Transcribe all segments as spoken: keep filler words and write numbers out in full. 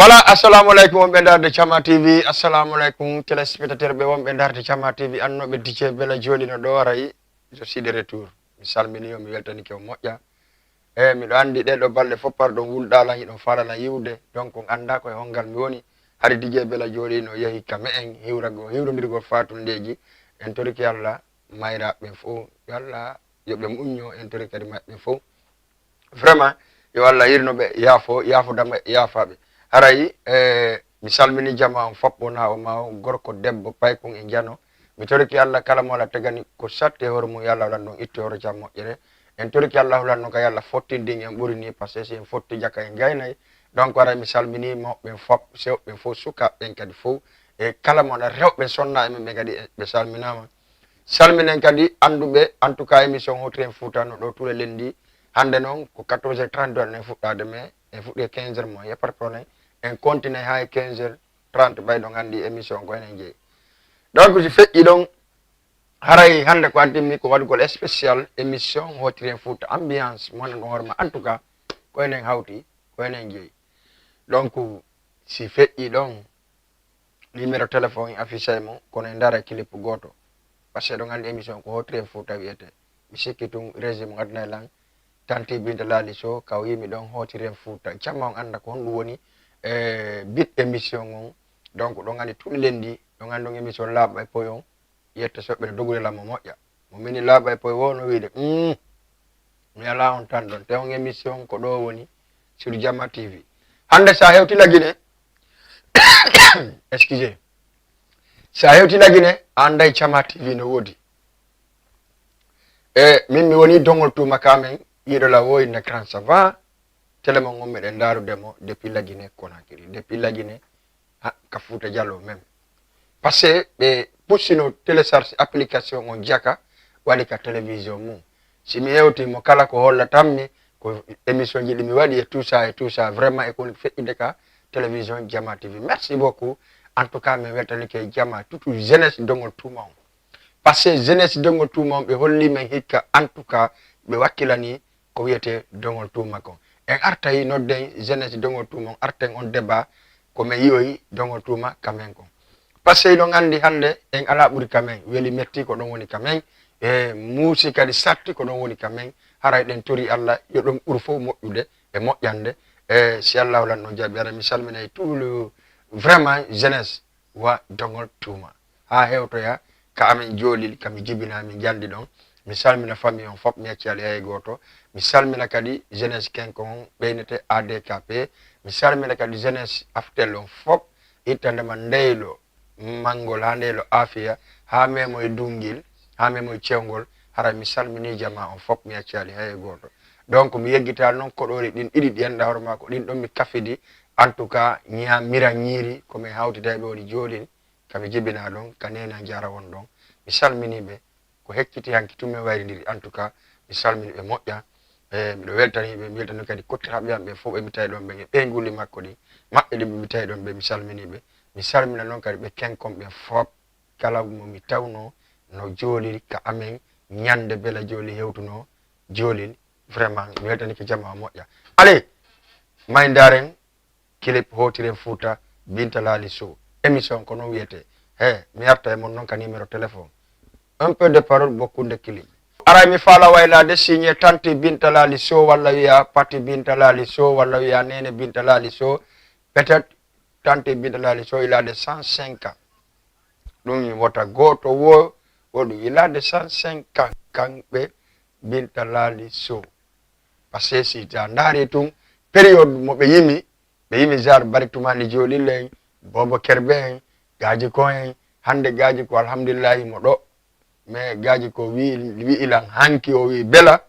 Voilà, assalamu aleykum wonɓe darde Cama T V, assalamu aleykum téléspectateur ɓe wonɓe darde Cama T V, annoɓe D J Bella Joli no ɗo, aray, je suis de retour. Mi salmini on, mi weltanike on moƴƴa. E miɗo anndi ɗee ɗoo balɗe fof parɗon wulɗaa lan, hiɗon faala lan yiwde, donc on anndaa ko e hongal mi woni. Hari D J Bella Joli no yehi ka me'en hiwragol, hiwrondirgol faatundeeji. En torike Allah mayraaɓe ɓen fof, yo Allah yo ɓe muñño, en torike kadi maɓɓe fof. Vraiment, yo Allah yirno ɓe, yaafo, yaafo dama, yaafa ɓe. Haray, eh, mi salmini jama on fof, wona o ma o, gorko, debbo, paykun e jano. Mi toriki Allah kala mo Allah tagani ko satti e hoore mum, yo Allah waɗan ɗum itte hoore jam moƴƴere. En toriki Allah hulan noon ka yo Allah fottindin en ɓuri ni, parce que si en fotti jaka en gaynay. Donc haray mi salmini mawɓe ɓen fof, sewɓe ɓen fof, sukaaɓe ɓen kadi fof. E kala mo Allah rewɓe sonna e men ɓen kadi ɓe salminama. Salminen kadi annduɓe, en tout cas, émission Hotren Fouta no ɗo Tule Lendi. Hannde noon ko quatorze heures trente ɗo en fuɗɗaade, mais en fuɗɗi e quinze heures moins, e par problème. En continue haa e quinze heures trente, ɓay ɗon anndi émission ko enen jeyi. Donc, si feƴƴi ɗon, haray hannde ko addimi ko waɗugol spécial émission Hotren Fouta, ambiance, mo annduɗon hoore ma. En tout cas, ko enen hawti, ko enen jeyi. Donc, si feƴƴi ɗon, numéro téléphone affiché mo, kono en ndaara clip gooto. Parce que ɗon anndi émission ko Hotren Fouta wiyete. Mi sikki tun régime adna e lan, Tanti Binta Laali Sow, ka o yimi ɗon Hotren Fouta. Jamma on annda ko honɗum woni, eh, bit émission on. Donc, ɗon anndi Tule Lendi, ɗon anndi on émission laaɓa e poyon. Yetta soɓɓe no doggude lammo moƴƴa. Mo mini laaɓa e poy wo no wiide, "Mm, mi alaa on tan ɗon." Te on émission ko ɗo woni sur Jama T V. Hannde sa hewti Lagine, excusez. Sa hewti Lagine, a annday Jama T V no woodi. E min mi woni dongol tuma ka men, yiɗo la woyi na grand ça va. Télé mon on meɗen ndaarude mo depuis Lagine Conakry. Depuis Lagine, ha, ka Fouta Djallon même. Parce que ɓe pussino télécharge application on jaka, waɗi ka télévision mum. Si mi hewti mo kala ko hollatammi, ko émission ji ɗi mi waɗi et tout ça et tout ça, vraiment e ko woni feƴƴude ka télévision Jama T V. Merci beaucoup. En tout cas, mi weltanike Jama, tout jeunesse dongol tuma on. Parce que jeunesse dongol tuma on, ɓe holli men hikka, en tout cas, ɓe wakkilani ko wiyetee dongol tuma kon. En artay nodden jeunesse dongol tuma on, arten on débat ko men yi'oyi dongol tuma ka men kon. Parce que hiɗon anndi hannde en alaa ɓuri ka men, weli metti ko ɗon woni ka men, e muusi kadi satti ko ɗon woni ka men, haray ɗen tori Allah yo ɗon ɓur fof moƴƴude e moƴƴande. E si Allah lan no jaabi, hara mi salminay tout le vraiment jeunesse wa dongol tuma. Haa hewtoya ka amen joolil, ka mi jibinaa, mi jandi ɗon. Mi salmina famille on fof, mi acci alay hay gooto. Mi salmina kadi jeunesse kenko on ɓeynete A D K P. Mi salmina kadi jeunesse Aftel on fof, ittandema Ndeylo Manngol haa Ndeylo Afiya, haa memo e Dunngil, haa memo e Cewngol. Hara mi salmini jama on fof, mi acci alay hay gooto. Donc, mi yeggita noon koɗoori ɗin ɗiɗi ɗi annda hoore maa ko ɗin ɗon mi kafidi. En tout cas, ñaamira ñiiri ko min hawtida e ɓe woni joolin. Ka mi jibinaa ɗon, ka neene an jaara won ɗon. Mi salminii ɓe. Ko hecciti hanki tun min wayrindiri. En tout cas, mi salmini ɓe moƴƴa. E, miɗo weltani ɓe, mi weltani kadi kottiraaɓe am ɓe fof ɓe mi tawi ɗon ɓen e ɓeynguuli makko ɗin. Maɓɓe ɗin ɓe mi tawi ɗon ɓe, mi salminii ɓe. Mi salmina noon kadi ɓe kenkon ɓen fof. Kala mo mi tawno no jooliri ka amen ñande bela jooli hewtuno joolin. Vraiment, mi weltanike jama o moƴƴa. Allez, may ndaren clip Hootiren Fuuta, Binta Laali Show. Émission ko noon wiyetee. He, mi arta e mon noon ka numéro téléphone. Un peu de parole, beaucoup de clip. Aray mi faala waylaade, signé Tanti Binta Laali Show, walla wiya Pati Binta Laali Show, walla wiya Nene Binta Laali Show. Peut-être Tanti Binta Laali Show, il a de cent cinq ans. Ɗum wota gooto wo, wo ɗum, il a de cent cinq ans, kamɓe Binta Laali Show. Parce que si ta ndaari tun, période mo ɓe yimi, ɓe yimi genre Bari Tumani Joolil en, Bobo Kerbe en, Gaaji Ko en, hannde Gaaji Ko, alhamdulillahi, mo ɗo. Mais Gaaji Ko wi'i, wi'i lan hanki, o wi'i, "Bela,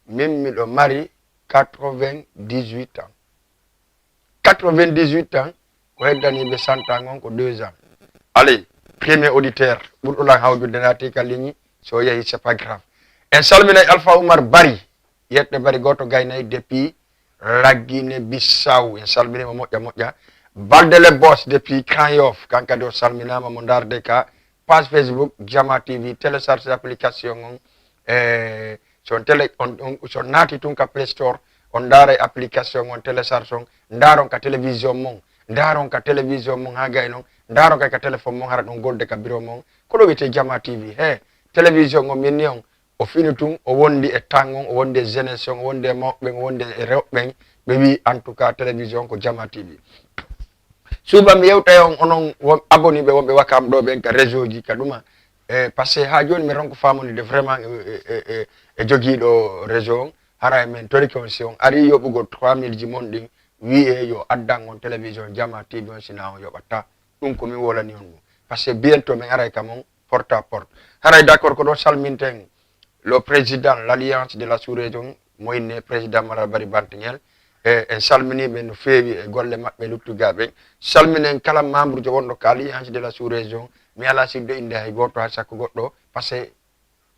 min miɗo mari quatre-vingt-dix-huit ans." Quatre-vingt-dix-huit ans, ko heddanii ɓe cent ans on ko deux ans. Allez, premier auditeur, ɓurɗo lan hawjude naati ka ligne, so yehi, c'est pas grave. En salminay Alpha Oumar Bari, yette Bari gooto gaynay depuis La Guinée-Bissau, en salminii mo moƴƴa moƴƴa. Balde le Boss depuis Grand Yoff, kan kadi o salminaama, mo ndaarde ka page Facebook Jama T V, télécharge application on. E, so on télé, on, on, so on naati tun ka Play Store, on ndaaray application on, télécharge on, ndaaron ka télévision mon. Ndaaron ka télévision mon haa gay non. Ndaaron kay ka téléphone mon, hara ɗon golde ka bureau mon. Ko ɗo wiyetee Jama T V. He, télévision on min ni on. O fini tun, o wondi e tan on, o wondi e jeunesse on, o wondi e mawɓe ɓen, o wondi e rewɓe ɓen. Ɓe wi, en tout cas, télévision ko Jama T V. Suuba mi yewta e on, onon won abonné ɓe wonɓe Wakam ɗo ɓen ka réseau ji ka ɗuma. E, parce que haa jooni mi ronko faamondide vraiment e, e, e, e jogiiɗo réseau on. Hara e men torike on, si on ari yoɓugol trois mille ji mon ɗin, wi'e yo addan on télévision Jama T V on, sina on yoɓatta. Ɗum ko min wolani on ɗum. Parce que bientôt min aray ka mon porte à porte. Haray d'accord ko ɗo salminten le président l'Alliance de la sous-région, mo inne président Malal Bari Bantingel. E, en salminiiɓe no feewi e golle maɓɓe luttugaaɓe. Salminen kala membre jo wonɗo ka Alliance de la sous-région. Mi alaa siddo innde hay gooto hay sakko goɗɗo. Parce que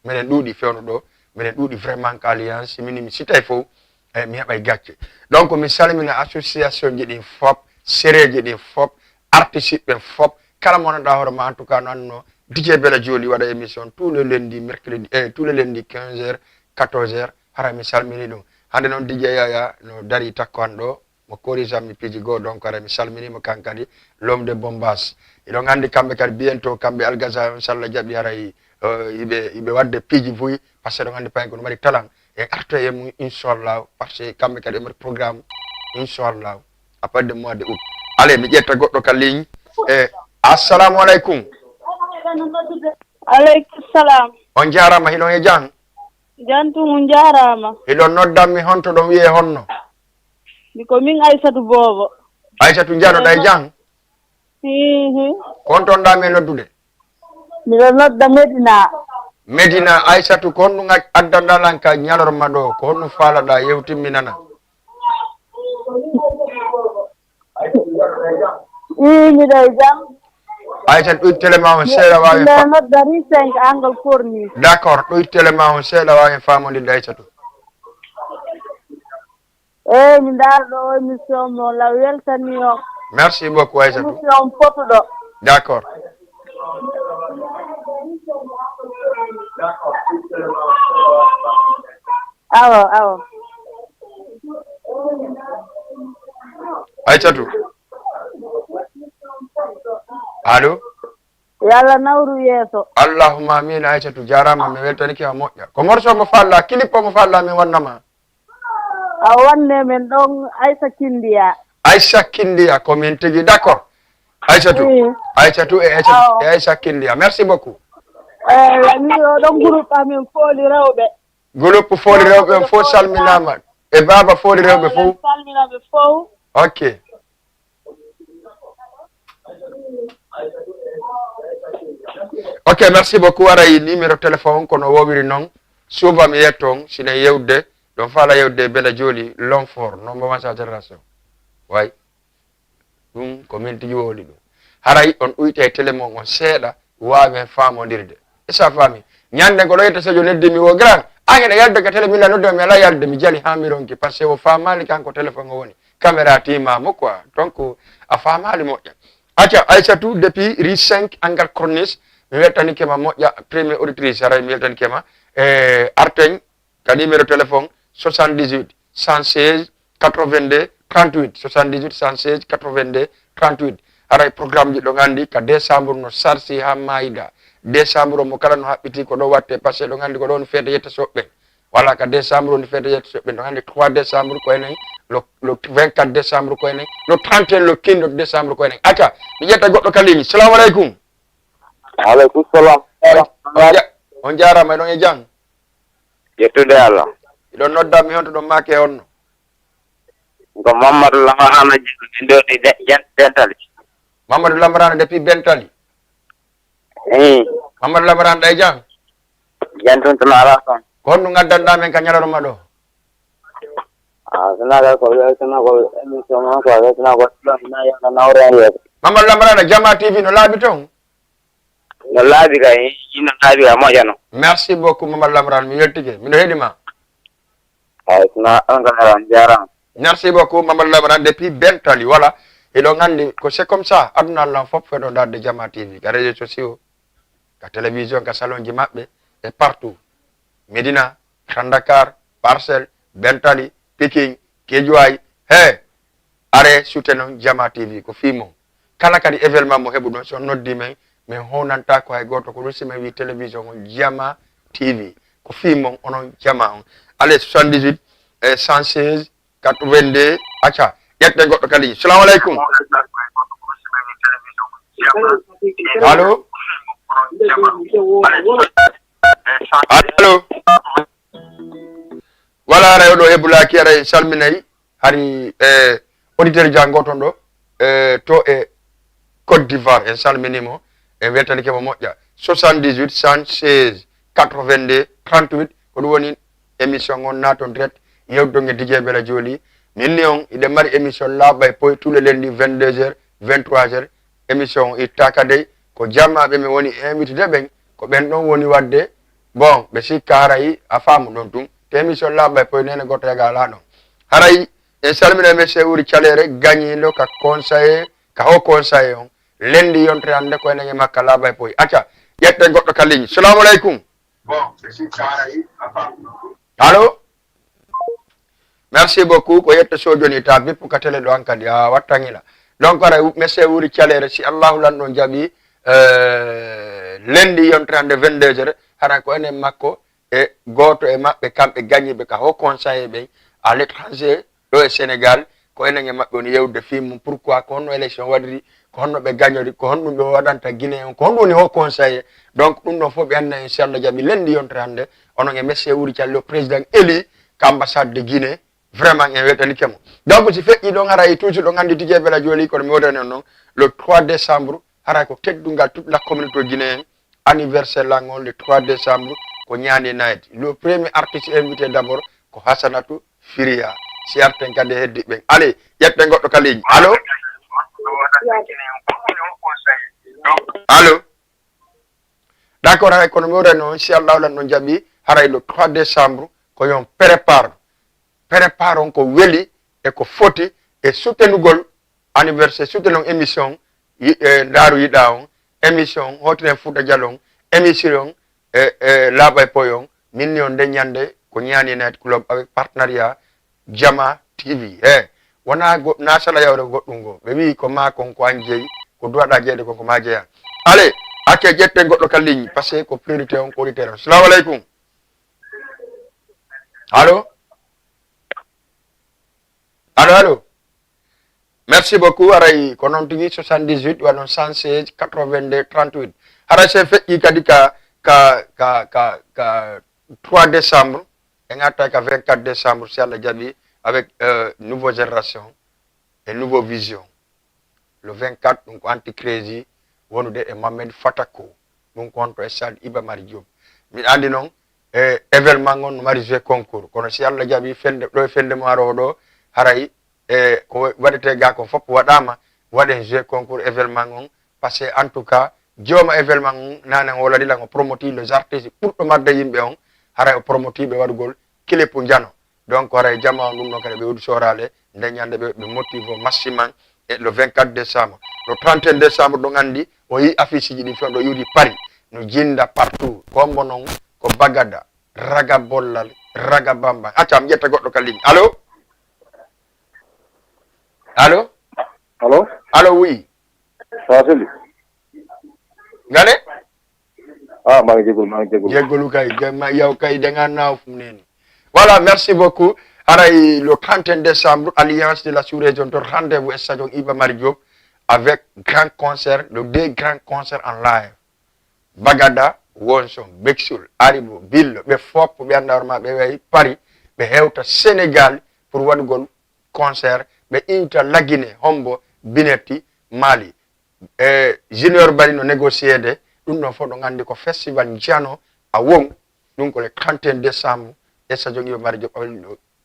Minen ɗuuɗi fewndo ɗo, minen ɗuuɗi vraiment ka Alliance, si mini mi sitay fof, e mi heɓay gacce. Donc mi salmina association ji ɗin fop, séréer ji ɗin fop, artiste ɓen fop, kala mo nanɗa hoore ma, en tout cas no annduno, D J Bella Joli waɗa émission tous les lundis, mercredi, e tous les lundis quinze heures, quatorze heures, hara mi salmini ɗum. Hande noon D J Yaya no dari takko han ɗo, mo corrige mi piiji goo, donc ara mi salmini mo kan kadi, l'homme de Bombas. Iɗon anndi kamɓe kadi bientôt, kamɓe Algaza on, salla jaɓi haray, eh, iɓe, iɓe waɗde piiji buy, parce que ɗon anndi payen ko no mari talan. E arto e mum, inchallah, parce que kamɓe kadi ɓe mari programme, inchallah, à partir de mois de août. Allez, mi ƴetta goɗɗo ka ligne. E, assalamu aleykum. Aleykum salam. On jaaraama, hiɗon e jam? Jam tun, on jaaraama. Hiɗon noddan mi, honto ɗon wiyee honno? Mi ko min Aysatu Boobo. Aysatu, njanoɗa e jam? Hihi. Ko on toon ɗa mi e noddude? Miɗo nodda Medina. Medina, Aysatu, ko honɗum ac-, addanɗa lan ka ñalorma ɗo? Ko honɗum faalaɗa yewtin mi nana? Ii, miɗo e jam. Aysatu, ɗoytu télé ma on seeɗa, waawi miɗo fa-, nodda rue cinq angle corniche. D'accord, ɗoytu télé ma on seeɗa, waawi faamondirde, Aysatu. Eey, mi ndaara ɗo émission mo, la weltani o. Merci beaucoup, Aïssatou. Émission potuɗo. D'accord. Awa, awa. Aïssatou. Allo? Yo Allah nawru yeeso. Allahumma amin, Aïssatou, jaaraama, mi weltanike ma moƴƴa. Ko morceau mo falla, clip o mo falla, min wanna ma? A wanne men ɗon Aïssa Kindiya. Aïssa Kindiya, ko min tigi, d'accord. Aïssatou, oui. Aïssatou e Aïssa, awa, e Aïssa Kindiya. Merci beaucoup. Eh, ni oɗon groupe amin Fooli Rewɓe. Groupe Fooli Rewɓe on fof salminaama. E baaba Fooli Rewɓe fof. Salminaɓe fof. Ok. Ok, merci beaucoup. Aray numéro téléphone kono wowiri noon. Souvent mi yetto on, sine yewde, ɗon faala yewde Bella Joli, l'homme fort, non mo sa génération. Way. Ɗum ko min tigi wowli ɗum. Haray on uyte e télé mon on seeɗa, waawen faamondirde. Est-ce que a faami? Ñande ko ɗo yetta Sadio neddi mi wo grand. An ene yalde ka télé mi la nodde mi ala yalde mi jali haa mi ronki parce que o faamaali kanko téléphone o woni. Caméra tiimaama quoi. Donc a faamaali moƴƴa. Acca Aïssatou depuis rue cinq angle corniche mi weltanike ma moƴƴa première auditrice haray mi weltanike ma. Eh, arten ka numéro téléphone soixante-dix-huit cent seize quatre-vingt-deux trente-huit, soixante-dix-huit cent seize quatre-vingt-deux trente-huit. Haray programme ji ɗo nganndi ka décembre no sarsi haa maayda. Décembre mo kala no haɓɓiti ko ɗo watte parce que ɗo nganndi ko ɗo woni feete yetta soɓɓe. Wala ka décembre woni feete yetta soɓɓe. Ɗo nganndi trois décembre ko enen, le, le vingt-quatre décembre ko enen, le trente et un le quinze décembre ko enen. Acca, mi ƴetta goɗɗo ka ligne. Salamu aleykum. Aleykum salam. On, on ja-, on jaaraama, eɗon e jam? Yettude Allah. Miɗo nodda mi honto ɗon maake honno? Ko Mamadou Lamarana Diallo, min ɗo ɗi de-, jen-, Dentali. Mamadou Lamarana depuis Bentali? Eyi. Mamadou Lamarana ɗa e jam? Jam tun tun alaa toon. Ko honɗum ngaddanɗaa men ka ñalorma ɗo? Ah, sina ka ko, sina ko émission ma ko, sina ko, sina yo na nawre yeeso. Mamadou Lamarana, Jama T V no laabi toon? No laabi kay, ino laabi kay, moƴƴa no. Merci beaucoup, Mamadou Lamran, mi weltike. Miɗo heɗi ma. Ay, sina on ka on jaaraama. Merci beaucoup, Mamadou Lamran, depuis Bentali. Voilà. Eɗon anndi ko c'est comme ça. Aduna lan fof feɗo darde Jama T V. Ka réseaux sociaux, ka télévision, ka salon ji maɓɓe, et partout. Médina, Grand Dakar, Parcelles, Bentali, Pikine, Guédiawaye. He! Are suute non Jama T V, ko fii mon. Kala kadi événement mo heɓuɗon, si on noddi men, min hownanta ko hay gooto, ko ɗum si min wi télévision on Jama T V. Ko fii mon, onon Jama on. Allez, soixante-dix-huit, eh, cent seize, quatre-vingt-deux, acca, ƴetten goɗɗo ka ligne. Salamu aleykum. Allo? Allo? Wala, aray oɗo heɓulaaki, aray en salminay. Hari, eh, auditeur ja gooto ɗo, eh, to e Côte d'Ivoire, en salminii mo, en weltanike mo moƴƴa. Soixante-dix-huit, cent seize, quatre-vingt-deux, trente-huit, ko ɗum woni émission on, naaton direct, yewton e D J Bella Jolly. Min ni on, hiɗen mari émission Laaɓa e Poy tous les lundis, vingt-deux heures, vingt-trois heures. Émission on ittaaka dey, ko jammaaɓe men woni invité de ɓen, ko ɓen ɗon woni waɗde. Bon, ɓe sikka haray a faamu ɗon tun. Te émission Laaɓa e Poy, neene goɗɗo yaga alaa ɗon. Haray en salmina monsieur Wuri Caleere, gañiiɗo ka conseiller, ka haut conseiller on. Lundi yontere hannde ko enen e makka Laaɓa e Poy. Acca, ƴetten goɗɗo ka ligne. Salamu aleykum. Allo? Merci beaucoup. Ko yetto so joni ta bippu ka télé ɗo hankadi. A wattan ila. Donc, ara, monsieur Wuri Caleere, si Allahu lanɗo jaɓi, euh, lundi yontere hannde vingt-deux heures, hara ko enen makko e gooto e maɓɓe, kamɓe gañiiɓe ka haut conseiller ɓen à l'étranger, ɗo e Sénégal, ko enen e maɓɓe woni yewde fii mum, pourquoi, ko honno élection waɗiri, ko honno ɓe gañori, ko honɗum ɓe waɗanta Guinée on, ko honɗum woni haut conseiller. Donc, ɗum ɗon fof ɓe annda, inchallah, jaɓi lundi yontere hannde, onon e monsieur Wuri Caleere, le président élu ka ambassade de Guinée, vraiment, en weltanike mo. Donc, si feƴƴi ɗon, haray toujours ɗon anndi D J Bella Jolly, kono mi woodani on noon, le trois décembre, haray ko teddungal toute la communauté guinéenne, anniversaire lan on le trois décembre, ko Ñaani Night. Le premier artiste invité d'abord ko Hasanatou Firia. Si arten kadi e heddi ɓen. Allez, ƴetten goɗɗo ka ligne. Allo? Allo? D'accord, haray kono mi woodani on, si Allahu lan ɗon jaɓi, haray le trois décembre, ko yon prépare. Prépare on ko weli e ko foti e soutenugol anniversaire, suuti non émission yi-, eh, Ndaaru Yiɗa on, émission Hootiren Fuuta Jalon, émission, eh, eh, Laaɓa e Poy on, min ni on nde ñande ko Ñaani Night Club avec partenariat Jama T V. Eh, wona go-, na sala yawre goɗɗum go. Ɓe wi ko ma kon ko an jeyi, ko duwaɗa jeyde kon ko ma jeya. Allez, acce ƴetten goɗɗo ka ligne, parce que ko priorité on, ko auditeur on. Salamu aleykum. Allo? Allo, allo? Merci beaucoup. Aray, ko noon tigi, soixante-dix-huit, waɗon cent seize, quatre-vingt-deux, trente-huit. Haray se feƴƴi kadi ka, ka, ka, ka, ka trois décembre, en arta ka vingt-quatre décembre, si Allah jaɓi, avec, euh, Nouveau Génération et Nouveau Vision. Le vingt-quatre, ɗum ko Anti Crazy, wonude e Mohamed Fatako. Ɗum ko honto e stade Iba Mar Diop. Miɗa anndi noon, e événement on no mari jeu concours. Kono si Allah jaɓi fende, ɗo e fende mo aroo ɗo, haray e ko waɗetee ga kon fof waɗaama, waɗen jeu concours événement on. Parce que en tout cas, jooma événement on, nanen o ladi lan o promoti les artistes ɓurɗo marde yimɓe on, haray o promoti ɓe waɗugol clip njano. Donc, haray jama on ɗum ɗon kadi ɓe wodi sorale, nde ñande ɓe, ɓe motive au maximum. E le vingt-quatre décembre. Le trente et un décembre, ɗon anndi, o yi affiche ji ɗi few ɗo iwdi Paris. No jinda partout. Ko hombo noon, ko Bagada, raga bollal, raga bamba. Acca, mi ƴetta goɗɗo ka ligne. Allo? Allo? Allo? Allo, oui. Fa seli. Ngane? Ah, maa ngi jégalu, maa ngi jégalu. Jégalu kay, ga-, ma-, yow kay, da ngaa naaw fu mu ne nii. Voilà, merci beaucoup. Haray le trente et un décembre, Alliance de la Sous-Région, to rendez-vous e stadion Iba Mar Diop avec grand concert, le deux grands concerts en live. Bagada, Wonso, Bexul, Aribo, Billo, ɓe fof ɓe annda hoore ma, ɓe wayi Paris, ɓe hewta Sénégal pour waɗugol concert, ɓe iwta Lagine, Hombo, Binetti, Mali. E Junior Bari no négocier de, ɗum ɗon fof ɗon anndi ko festival njano a won, ɗum ko le trente et un décembre, e stadion Iba Mar Diop,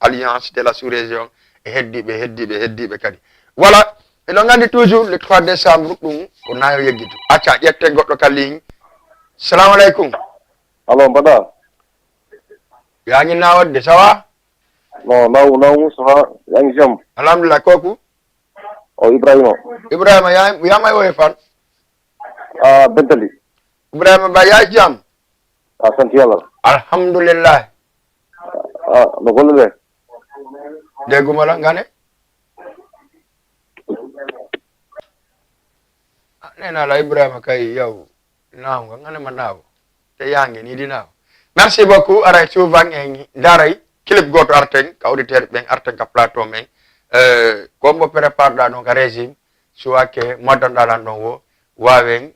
Alliance de la Sous-Région, e heddiiɓe, heddiiɓe, heddiiɓe kadi. Voilà, eɗon anndi toujours le trois décembre, ɗum ko nayo yeggitu. Acca, ƴetten goɗɗo ka ligne. Salamu aleykum. Allo, mbaɗa? Yaa ngi naawat de, ça va? Non, naw, naw, ça va? Yaa ngi jam? Alhamdulillah, kooku? O Ibrahima. Ibrahima, yaa, yaa may woowee fan? Ah, Bentali. Ibrahima Ba, yaa ngi jam? Ah, sant Yàlla. Alhamdulillah. Ah, no golle ɗe? Dégguma la, nga ne? Nena la Ibrahima kay yow. Naw nga ngane ma naw. Te yange ni di naw. Merci beaucoup. Aray souvent en daray clip goto arten ka auditeur ɓen arten ka plateau men. Euh, ko mbo prépare ɗa ɗon ka régime, soit que moddanɗa lan ɗon wo wawen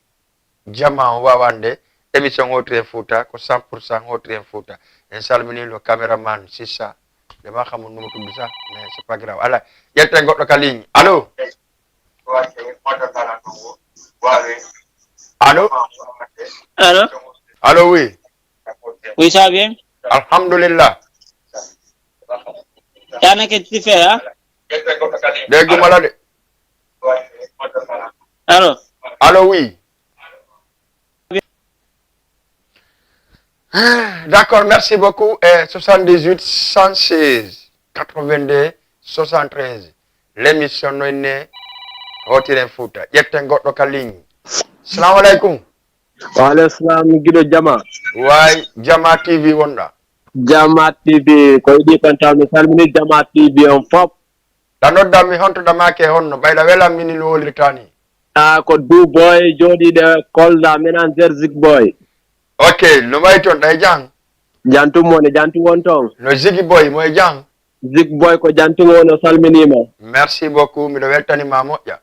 jama o wawande émission Hotiren Fouta ko cent pour cent Hotiren Fouta. En salmini le caméraman Sissa. Ɓe ma xamul nu mu tudd sax, mais c'est pas grave. Ala, ƴetten goɗɗo ka ligne. Allô? Allô? Allô? Allô, oui. Oui, ça va bien? Alhamdulillah. T'as que tu fais, hein? Dégguma la de. Allô? Allô, oui. D'accord, merci beaucoup. Eh, soixante-dix-huit, cent seize, quatre-vingt-deux, soixante-treize. L'émission no inne Hotiren Fouta. Ƴetten goɗɗo ka ligne. Salamu alaikum. Wa alaikum salam, giɗo jama. Way, Jama T V wonɗa. Jama T V, ko yiɗi kan taw mi salmini Jama T V on fop. Ɗa noddan mi honto ɗa make honno, ɓayɗa welan mini no wolirtani. A ko du boy jooɗiɗo Kolda, menan Zerzik boy. Ok, no mbayi ton ɗa e jang? Jantum woni, jantum won ton. No Zigi boy mo e jang? Zik boy ko jantum woni, o salminima. Merci beaucoup, miɗo weltanima moƴƴa.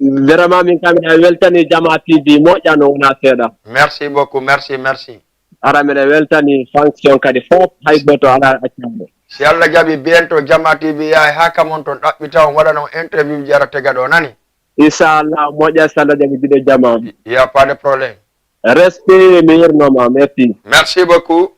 Vraiment min kam miɗa weltani Jama T V moƴƴa no wona seeɗa. Merci beaucoup, merci, merci. Ara miɗa weltani fonction kadi fop, hay goto ala accaɗo. Si Allah jaɓi bientôt Jama T V yahay ha kamon ton ɗaɓɓita on waɗa non interview ji ara tega ɗo nani. Inchallah moƴƴa si Allah jaɓi giɗo jama. Il y a pas de problème. Respect, mi yirnoma, merci. Merci beaucoup.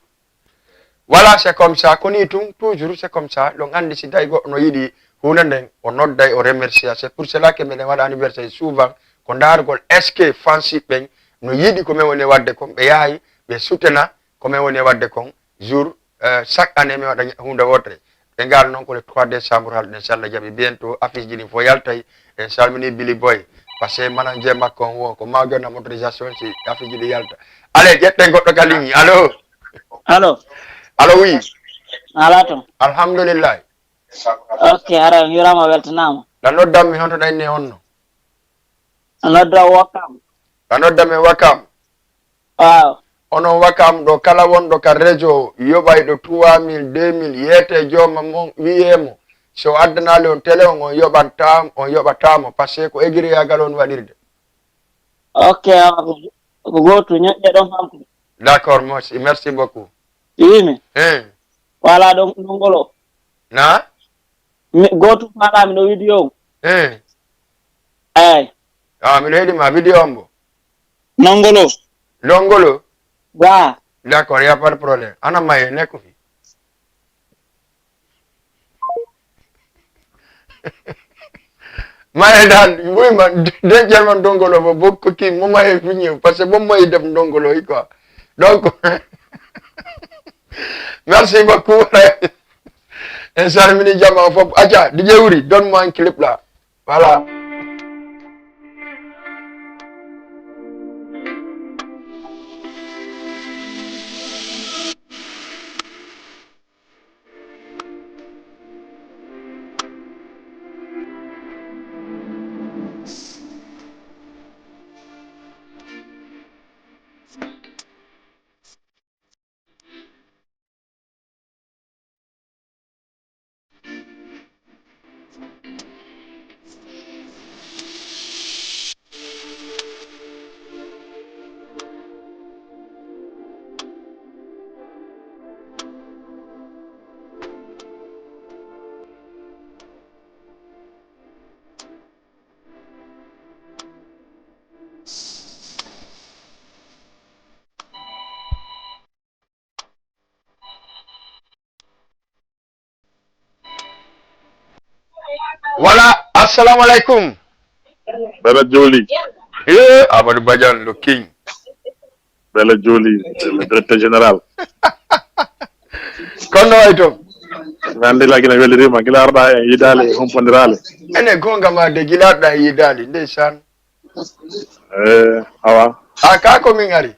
Voilà, c'est comme ça. Ko ni tun, toujours c'est comme ça. Ɗon andi si tawi goɗɗo no yiɗi hunde nden, o nodday, o remercia. C'est pour cela que miɗen waɗa anniversaire souvent. Ko ndaargol est-ce que fansi ɓen no yiɗi ko men woni e wadde kon, ɓe yahay, ɓe sutena ko men woni e wadde kon. Jour, euh, chaque année mi waɗa hunde wotere. Ɓe ngal noon ko le trois décembre halden si Allah jaɓi bientôt affiche ji ɗin fof yaltay. En salmini Billy Boy. Parce que manager makko on wo ko ma jonnam autorisation si affiche ji ɗi yalta. Allez, ƴetten goɗɗo ka ligne. Allô? Allô? Allô, oui. Ala toon. Alhamdulillah. Ok, ara on yurama weltanama. Ɗa noddan mi honto ɗa inni honno? Nodda Wakam. Ɗa noddan mi Wakam. Waaw. Onon Wakam ɗo kala wonɗo ka réseau yoɓayɗo trois mille, deux mille, yeete jooma mon wiye mo so addanali on télé on, on yoɓanta on yoɓatamo parce que ko egiriyagal on waɗirde. Ok, awa ko ko gootu ñoƴƴe ɗon famɗi. D'accord, merci, merci beaucoup. Wimi. Hein? Wala ɗon ɗon ngolo. Na? Mi gootu faalami no vidéo on. Hein? Eyi. Ah, miɗo heɗi ma vidéo on bo. Non ngolo. Longolo? Wa. D'accord, y a pas de problème. Ana maye nekku fi. Maye dal, oui ma de German dongolo bo bokko ki mo maye fi ñew parce que mo maye def dongolo yi quoi. Donc merci beaucoup. En salmini jama fop. Aja, D J Wuri, donne-moi un clip là. Voilà. Voilà, assalamu alaikum. Bella Joli. Eh, Amadou Badiane, le king. Bella Joli, le directeur général. Kono ay to. Nandi la gina welirima, gila arda e yidale, humpondirale. Ene gonga ma de gila arda e yidale, ndeysaan. Eh, awa. A ka ko min ari.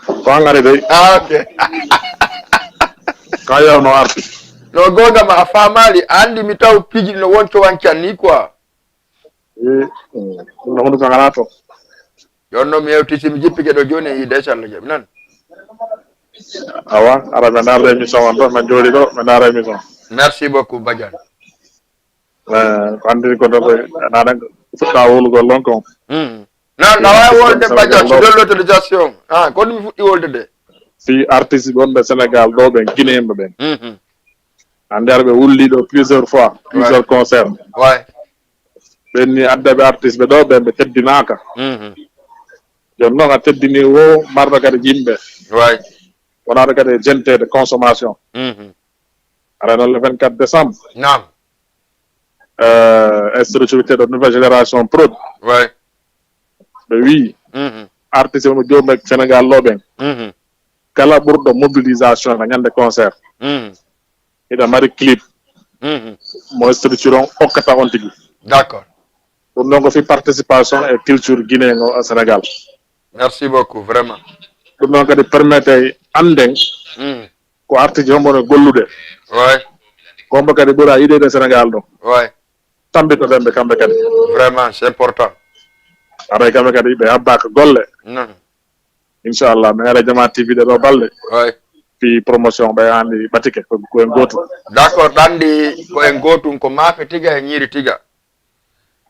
Ko an ari dey. Ah, ok. Ka yawno arti. No gonga ma a famali, andi mi taw piji no wonco wancan ni quoi. Eh, ɗum ɗo hunde sangana to. Jooni noon mi hewtii, si mi jippike ɗo jooni e yiide, inchallah jaɓi nan. Awa, ara mi ndaara émission on ɗo, min jooɗi ɗo, min ndaara émission. Merci beaucoup, Badiane. Eh, ko anndiri ko ɗo koye, naɗa fuɗɗa wowlugol ɗon kon. Hmm. Non, na waawi wolde Badiane, so de l'autorisation. Ah, ko ɗum mi fuɗɗi wolde de. Si artiste wonɓe Sénégal ɗo ɓen, Guinéen ɓe ɓen. Mhm. Anndi ara ɓe wulli ɗo plusieurs fois, plusieurs concerts. Ouais. Ɓen ni addaɓe artiste ɓe ɗo ɓen ɓe teddinaaka. Mhm. Jooni noon a teddini wo marɗo kadi yimɓe. Ouais. Wonaade kadi e jentede consommation. Mhm. Ara noon le vingt-quatre décembre. Naam. Euh, structure wiyteeɗo Nouvelle Génération Prod. Ouais. Ɓe wii Mhm. artiste mo joomɓe Sénégal ɗo ɓen. Mhm. Kala ɓurɗo mobilisation ka ñande concert. Mhm. Hiɗa mari clip Mhm. mo structure on okkata on tigi. D'accord. Ɗum ɗon ko fi participation e culture guinéen o e Sénégal. Merci beaucoup, vraiment. Ɗum ɗon kadi permettre annden Mhm. ko artiste hombo no gollude. Ouais. Ko hombo kadi ɓura yiɗede Sénégal ɗo. Ouais. Tambitoɗen ɓe kamɓe kadi. Vraiment, c'est important. Aray kamɓe kadi ɓe habbaka golle. Non. Inchallah, mi ara Jama T V ɗe ɗo balɗe. Ouais. Fi promotion ɓe andi ɓatike ko ko en goto. D'accord, ɗanndi ko en gootum, ko maafe tiga e ñiiri tiga.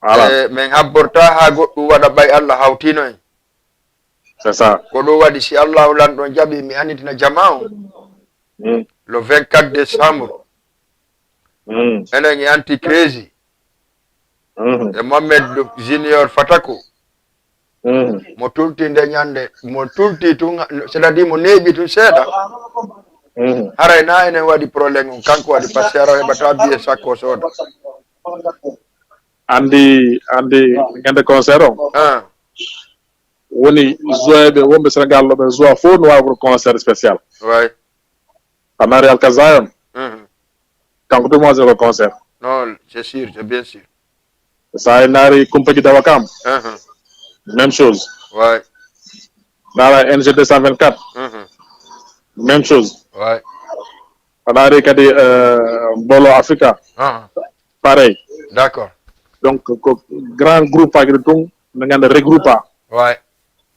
Voilà. Eh, min habborta haa goɗɗum waɗa ɓay Allah hawtino en. C'est ça. Ko ɗum waɗi si Allahu lanɗo jaɓi mi annitina jama on Mm. le vingt-quatre décembre. Mm. Enen e Anti Crazy Mm. e Mohamed Junior Fatako Mm. mo tulti nde ñande, mo tulti tun, c'est-à-dire mo neeɓi tun seeɗa. Mm. Haray na enen waɗi problème on, kanko waɗi, parce que ara heɓata biye sakko sooda. Andi andi ñande concert on. Ah, Woni joueɓe wonɓe Sénégal ɗo ɓe joua fof no wawi ko concert spécial. ouais. Anari Alkazayon Mhm. kanko tuma ko concert. Non, c'est sûr, c'est bien sûr. Sa e naari Kumpaji Dawa Kam, Mhm. même chose. Ouais. Naara N G deux cent vingt-quatre, Mhm. même chose. Ouais. A naari kadi euh, Bolo Africa, Ah, pareil. D'accord. Donc ko grand groupe aji ɗum tun no ganda regroupa Ouais.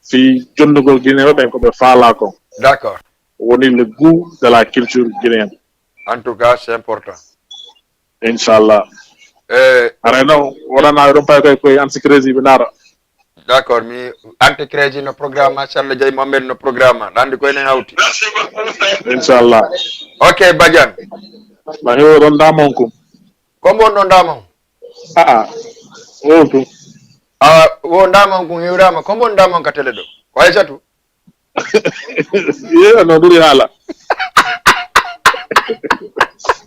fi jondugol Guinéen ɓen ko ɓe faala ko D'accord. Woni le goût de la culture guinéenne. En tout cas, c'est important. Inchallah. Eh, Aray noon wonana ɗum pay koye koye Anti Crazy ɓe naara. D'accord, mi Anti Crazy no programme, machallah, Jay Mohamed no programme, ɗanndi koye nen hawti. Inchallah. Ok, Badiane. Ma hewo ɗon damon kum. Ko mbon ɗon damon? Aa, wowtu. Awa, wo damon kun hewrama, ko mbon damon ka télé ɗo? Ko Aysatu? Ye no ɗuri haala.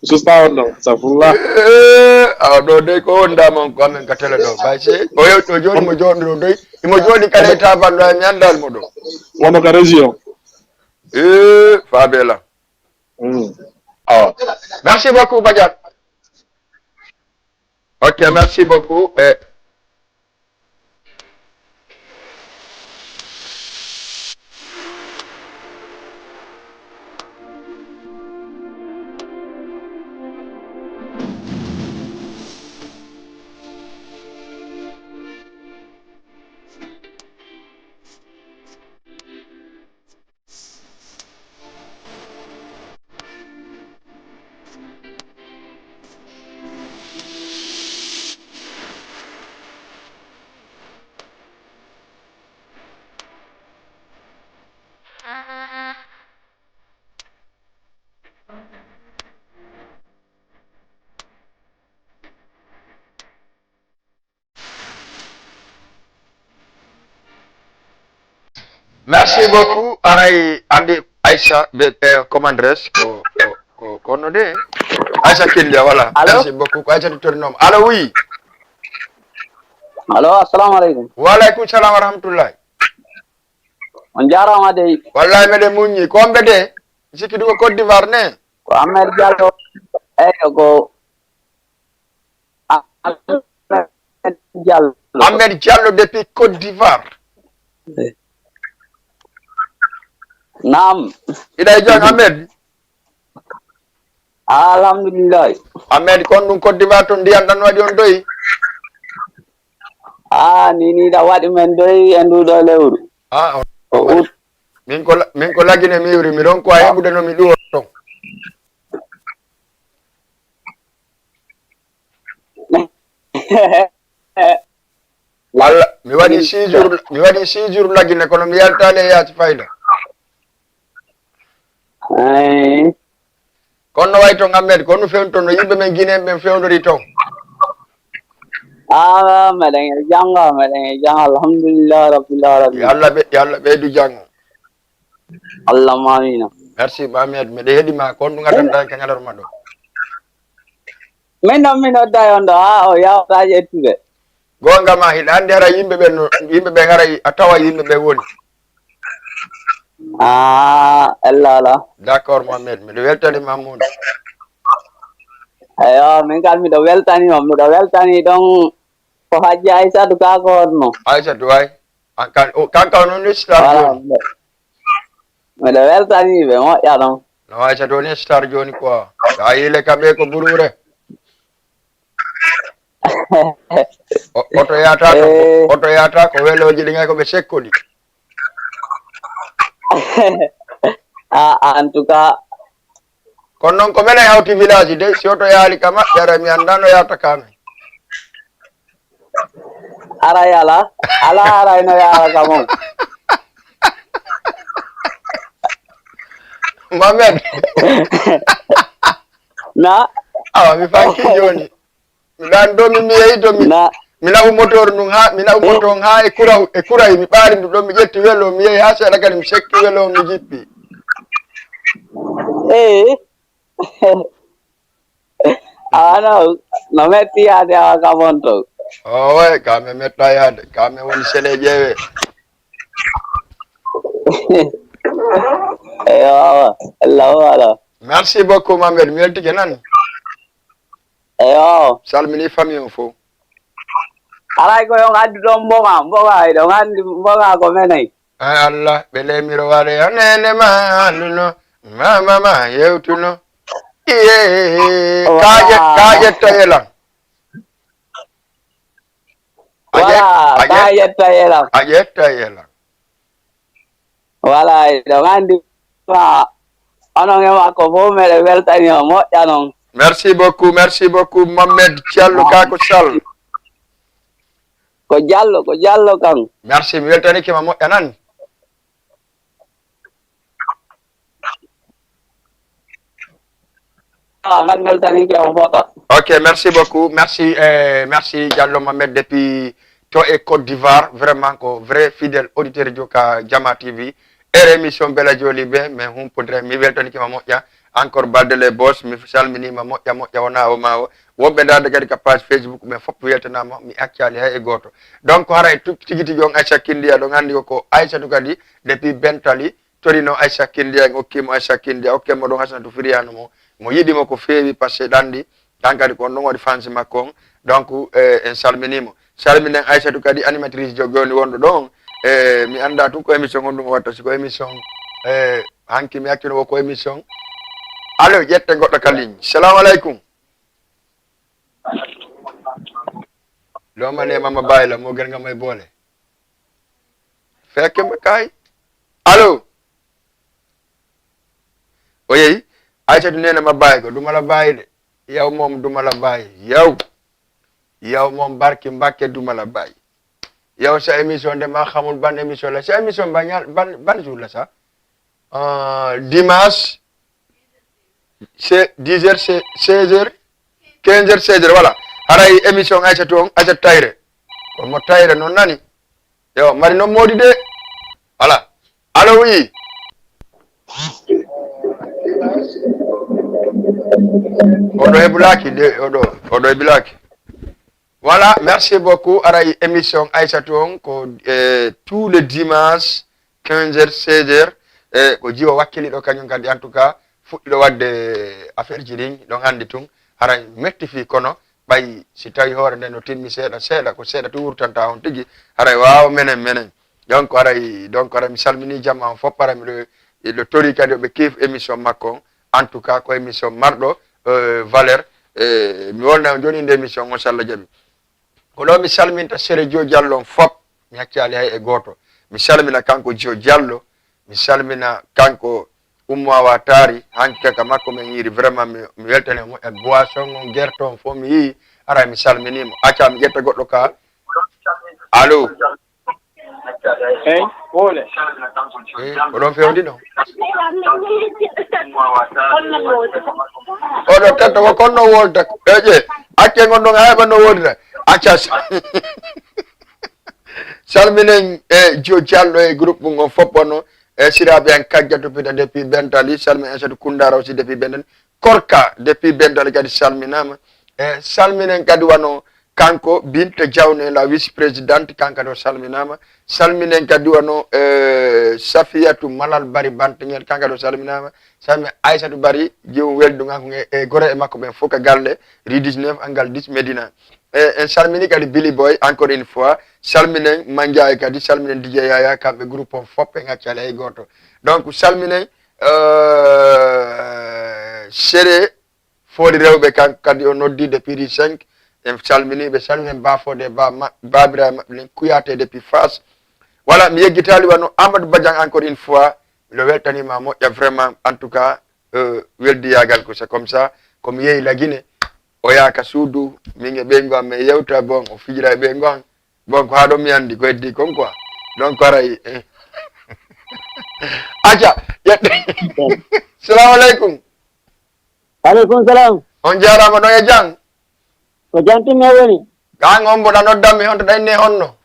Susta on ɗo, safullah. Eh, awa ɗo dey ko on damon ko amen ka télé ɗo. Bay se o yewti o joni mo joni ɗo dey. Imo joni kala e taban ɗo mi andal mo ɗo. Wono ka région. Eh, Fabela. Mm. Awa. Merci beaucoup, Badiane. Ok, merci beaucoup. Eh, Merci beaucoup. Aray andi Aïssa be eh, commandresse ko ko ko kono de. Aïssa Kindia, voilà. Allô? Merci beaucoup. Ko Aïssa Tornom. Allô, oui. Allô, assalamu aleykum. Wa alaikum salam wa rahmatullah. On jarama dey. Wallahi meɗen muññi. Ko on ɓe de? Sikki ɗum ko Côte d'Ivoire ne? Ko Ahmed Diallo. Eyyo ko Ahmed Diallo. Ahmed Diallo depuis Côte d'Ivoire. Naam. Iɗa e jam Ahmed? Alhamdulillah. Ahmed, kon ɗum Côte d'Ivoire to ndiyan ɗan waɗi on doyi? Ah, ni ni da waɗi men doy e ndu ɗo lewru. Ah, o, o ut. Min ko min ko lagine mi iwri mi ɗon ko a heɓude no mi ɗuwo ton. Walla mi waɗi six jours mi waɗi six jours lagine kono mi yaltaali e yaasi fayda. Ay. Kono no wayi ton Ahmed ko no fewndo ton no yimɓe men Guinéen ɓen fewndori ton. Ah, meɗen e janngo meɗen e janngo alhamdulillah rabbil alamin. Yo Allah ɓe yo Allah ɓeydu janngo. Allahumma amina. Merci Mohamed, miɗo heɗi ma ko honɗum ngaddanɗa ka ñalorma ɗo? Min noon mi nodday on ɗo haa o yawta ƴettude. Goonga ma hiɗa anndi hara yimɓe ɓen no yimɓe ɓen hara a tawa yimɓe ɓen woni. Ah, ella ala. D'accord Mohamed, miɗo weltani ma muuna. Eyo, min kam miɗo weltani on, miɗo weltani ɗon ko hajji Aysatu ka ko honno? Aysatu way. Kanka on woni star jooni. Miɗo weltani ɓe moƴƴa ɗon. No Aysatu woni star jooni quoi. Ka yile ka ɓe ko ɓurure. Oto yata ko oto yata ko weloji ɗi ngay ko ɓe sekkodi. Ah, en tout cas. Kono noon ko menen hawti village de si oto yaali ka maɓɓe ara mi annda no yahata ka men. Aray ala ala aray no yaara ka mon. Mohamed. Na. Awa mi fanki jooni. Mi ɗan ɗo min mi yehi to mi mi naɓu motor ndun ha mi naɓu motor on ha e kura e kurayi mi ɓaari ndu ɗon mi ƴetti welo mi yehi ha seeɗa kadi mi sekki welo mi jippi. Ee. Awa no no metti yaade awa ka mon to. Owe ka me metta yaade ka me woni sele ƴeewe. Eyo awa. Allahu alam. Merci beaucoup Mohamed mi weltike nan. Eyo. Salmini famille on fof. Alay ko yon addu ɗon mboga mboga eɗon anndi mboga ko menen. Ay Allah ɓe leemiro waɗe a nene ma alluno mama ma yewtuno. Iye ka ƴetta yelan. Wala ka ƴetta yelan. A ƴetta yelan. Voilà, eɗon anndi ma onon e makko fof meɗen weltani o moƴƴa noon. Merci beaucoup, merci beaucoup Mohamed Diallo Kako Sall. Ko Diallo, ko Diallo kan. Merci, mi weltanike ma moƴƴa nan. Ah, ngal weltanike on fof. Ok, merci beaucoup. Merci, euh, merci Diallo Mohamed depuis to e Côte d'Ivoire. Vraiment ko vrai fidèle auditeur joka Jama T V. Ere émission Bella Joli be mais humpodire mi weltanike ma moƴƴa. Encore Balde les boss mi salminima moƴƴa moƴƴa wona o ma o. Woɓɓe dade kadi ka page Facebook ɓe fof weltanama mi accali hay e goto. Donc haray tigi tigi on Aisha Kindiya ɗon andi ko Aisha to kadi depuis Bentali. Torino Aisha Kindiya en okkimo Aisha Kindiya okkemo ɗon Hasanatu Firiyano mo mo yiɗimo ko feewi parce que ɗanɗi tan kadi ko on ɗon waɗi fansi makko on. Donc eh, en salminimo salminen Aissatou kadi animatrice jo joni wonɗo ɗon. Eh, mi anda tun ko émission honɗum o watta si ko émission eh, hanki mi accino wo ko émission. Allo ƴette goɗɗo ka ligne. Salamu aleykum. Lomane mama bayla mo gel ngam ay boole. Fekke mba kay. Allo. O yehi. Aysatu nena ma bayi ko dumala bayi de. Yaw mom dumala bayi. Yaw. Yaw mom barki mbakke dumala bayi. Yaw sa émission de ma xamul ban émission la sa émission ba ñal ban ban jour la sa. Euh, dimanche c'est dix heures c'est seize heures quinze heures seize heures voilà. Haray émission Aysatu on Aysatu Tayre. Ko mo Tayre non nani. Yo mari non modi de. Voilà. Allo oui. Oɗo e bulaki de oɗo oɗo e bulaki. Voilà, merci beaucoup. Aray émission Aysatu on ko eh, tous les dimanches quinze heures seize heures. Eh, ko jiwo wakkiliɗo kañum kadi en tout cas fuɗɗiɗo wadde affaire ji ɗin ɗon andi tun haray metti fi kono ɓay si tawi hoore nde no timmi seeɗa seeɗa ko seeɗa tu wurtanta on tigi haray wawa menen menen. Donc aray donc aray mi salmini jamma on fof aray miɗo miɗo tori kadi oɓe kiif émission makko on. En tout cas ko émission marɗo euh, valeur. Euh, mi wonda on joni nde émission on salla jaɓi. Ko ɗo mi salminta Sere Joe Diallo on fop, mi haccaali hay e gooto. Mi salmina kanko Joe Diallo, mi salmina kanko Ummu Awa Taari, hanki ka makko men yiiri, vraiment mi, mi weltani mo e boisson on, gerte on fof mi yii, ara mi salminii mo. Acca mi ƴetta goɗɗo ka. Allo? Hey, wole. Eh, ko ɗon fewndi ɗon. Oɗo tetto ko konno wolta. Eƴe, acce ngon ɗon hayba no wodira. Acca. Salminen e Joe Diallo e groupe mum on fof wonno. E siraaɓe an Kajjatu Pita depuis Bentali, salminen Aissatou Koundara aussi depuis Bentali. Korka depuis Bentali kadi salminaama. E salminen kadi wano kanko Binta Diawne, la vice-présidente, kanka ɗo salminaama. Salminen kadi wano, eh, Safiyatu Malal Bari Bantaŋel, kanka ɗo salminaama. Salmi Aissatou Bari, jewum weldu ngan ko e, e gore e makko ɓen fof ka galle, rue dix-neuf, angal dix, Médina. E, en salmini kadi Billy Boy, encore une fois. Salminen Mandiaye kadi, salminen D J Yaya, kamɓe groupe on fof, en accali hay gooto. Donc, salminen, eh, Sere Foli Rewɓe, kan kadi o noddi depuis rue cinq. En salmini ɓe, salminen Ba Fodé, Ba ma-, Babira maɓɓe nen Kouyaté depuis Fass. Voilà, mi yeggitaali wano Amadou Badian, encore une fois. Miɗo weltanima moƴƴa vraiment, en tout cas, euh, weldiyagal ko c'est comme ça. Ko mi yehi la Guinée, o yaha ka suudu, min e ɓeyngu am, mi yewta, bon, o fijira e ɓeyngu am. Bon, ko haa ɗo mi andi ko heddi kon quoi. Donc, aray, eh. Acca, ƴette. Salamu aleykum. Aleykum salam. On jaaraama, ɗon e jam? Ko jam tun mi woni. An on mboɗa noddan mi, honto ɗa inni e honno?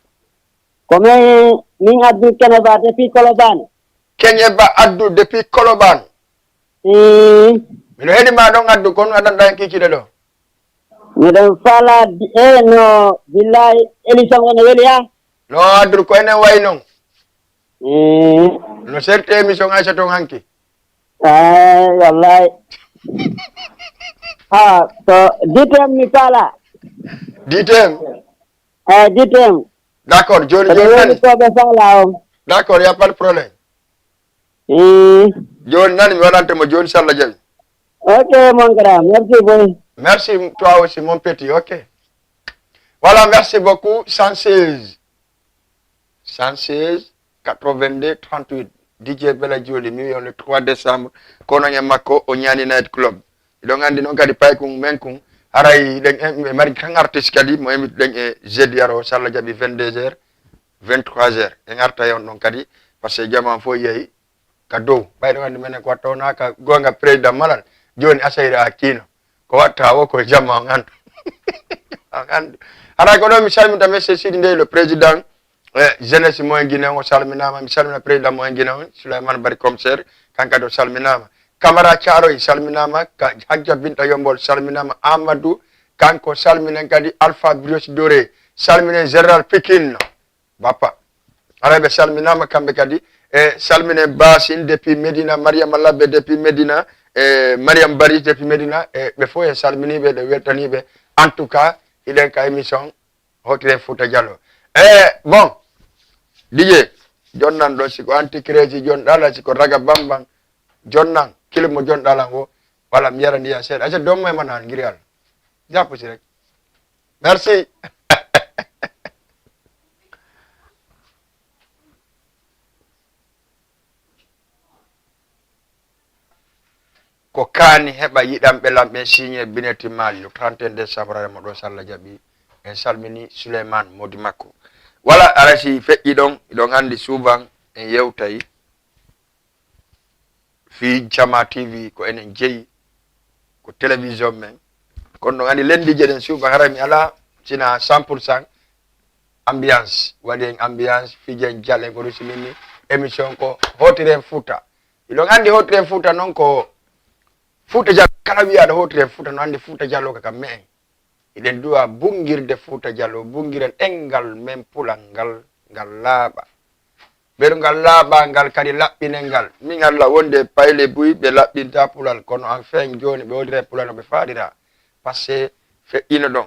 Ko min, min Abdou Keneba depuis Colobane. Keneba Abdou depuis Colobane. Ii. Miɗo heɗi ma ɗon Abdou, kono aɗan ɗan kikiɗe ɗo. Miɗon fala di-, e no, billahi, émission on no weli ha? No Abdou, ko enen wayi non. Ii. No serti émission Aisha ton hanki? Eh, wallahi. Ha, to D T M mi fala. D T M? Eh, D T M. D'accord, joni, joni nani. Ko ɓe fala on. D'accord, y a pas de problème. Ii. Joni nani, mi waɗante mo joni, si Allah jaɓi. Ok, mon grand, merci beaucoup. Merci, toi aussi, mon petit, ok. Voilà, merci beaucoup, cent seize. Cent seize, quatre-vingt-deux, trente-huit. D J Bella Joli, mi wi'i on le trois décembre, ko non e makko, o ñaani Night Club. Hiɗon anndi noon kadi paykun men kun, haray ɗen en, ɓe mari kan artiste kadi, mo invite ɗen e jeudi aro, si Allah jaɓi, vingt-deux heures, vingt-trois heures. En arta e on ɗon kadi, parce que jama on fof yehi ka dow. Ɓay ɗon anndi menen ko watta wona ka goonga président Malal, jooni Asayra a kiino. Ko watta wo ko jama on anndu. On anndu. Haray ko ɗon mi salminta monsieur Sidi Ndeye, le président, eh, jeunesse mo en Guinée, o salminaama. Mi salmina président mo en Guinée on, Souleymane Bari Commissaire, kanko kadi o salminaama. Camara Thiaroye salminaama, ka Hajja Binta Yombol salminaama, Amadou, kanko salminen kadi Alpha Brioche Doré, salminen Général Pikine. Bappa. Haray ɓe salminaama kamɓe kadi. E salminen Basin depuis Medina, Mariama Labbe depuis Medina, e Mariam Bari depuis Medina, e ɓe fof en salminiiɓe, ɗe weltaniiɓe. En tout cas, hiɗen ka émission Hotiren Fouta Diallo. E bon, D J, jonnan ɗo, si ko anti crési jonɗala, si ko raga bambang, jonnan, kilim mo jonɗalan o, wala mi yara ndiyan seeɗa. Acca, dommo e man han, ngiri Allah. Jappo si rek. Merci. Ko kaani heɓa yiɗanɓe lan ɓen signé bineti Mali le trente et un décembre, mo ɗo, si Allah jaɓi. En salmini Souleymane Modi Makko. Wala, ara si feƴƴi ɗon, ɗon anndi souvent en yewtay fii Jama T V, ko enen jeyi, ko télévision men. Kono ɗon anndi lenndiije ɗen souvent hara mi alaa sina cent pour cent ambiance. Waɗi en ambiance, fijen jal en ko rusi min ni. Émission ko Hotiren Fouta. Hiɗon anndi Hotiren Fouta noon ko Fouta Diallo, kala wiyaaɗo Hotiren Fouta no anndi Fouta Diallo ko ka me'en. Hiɗen duwa bunngirde Fouta Diallo, bunngiren ɗenngal men pulal ngal, ngal laaɓa. Ɓeru ngal laaɓa, ngal kadi laɓɓinen ngal. Min Allah wonde e payle buy ɓe laɓɓinta pulal, kono enfin jooni ɓe woodira e pulal no ɓe faalira. Parce que feƴƴino ɗon.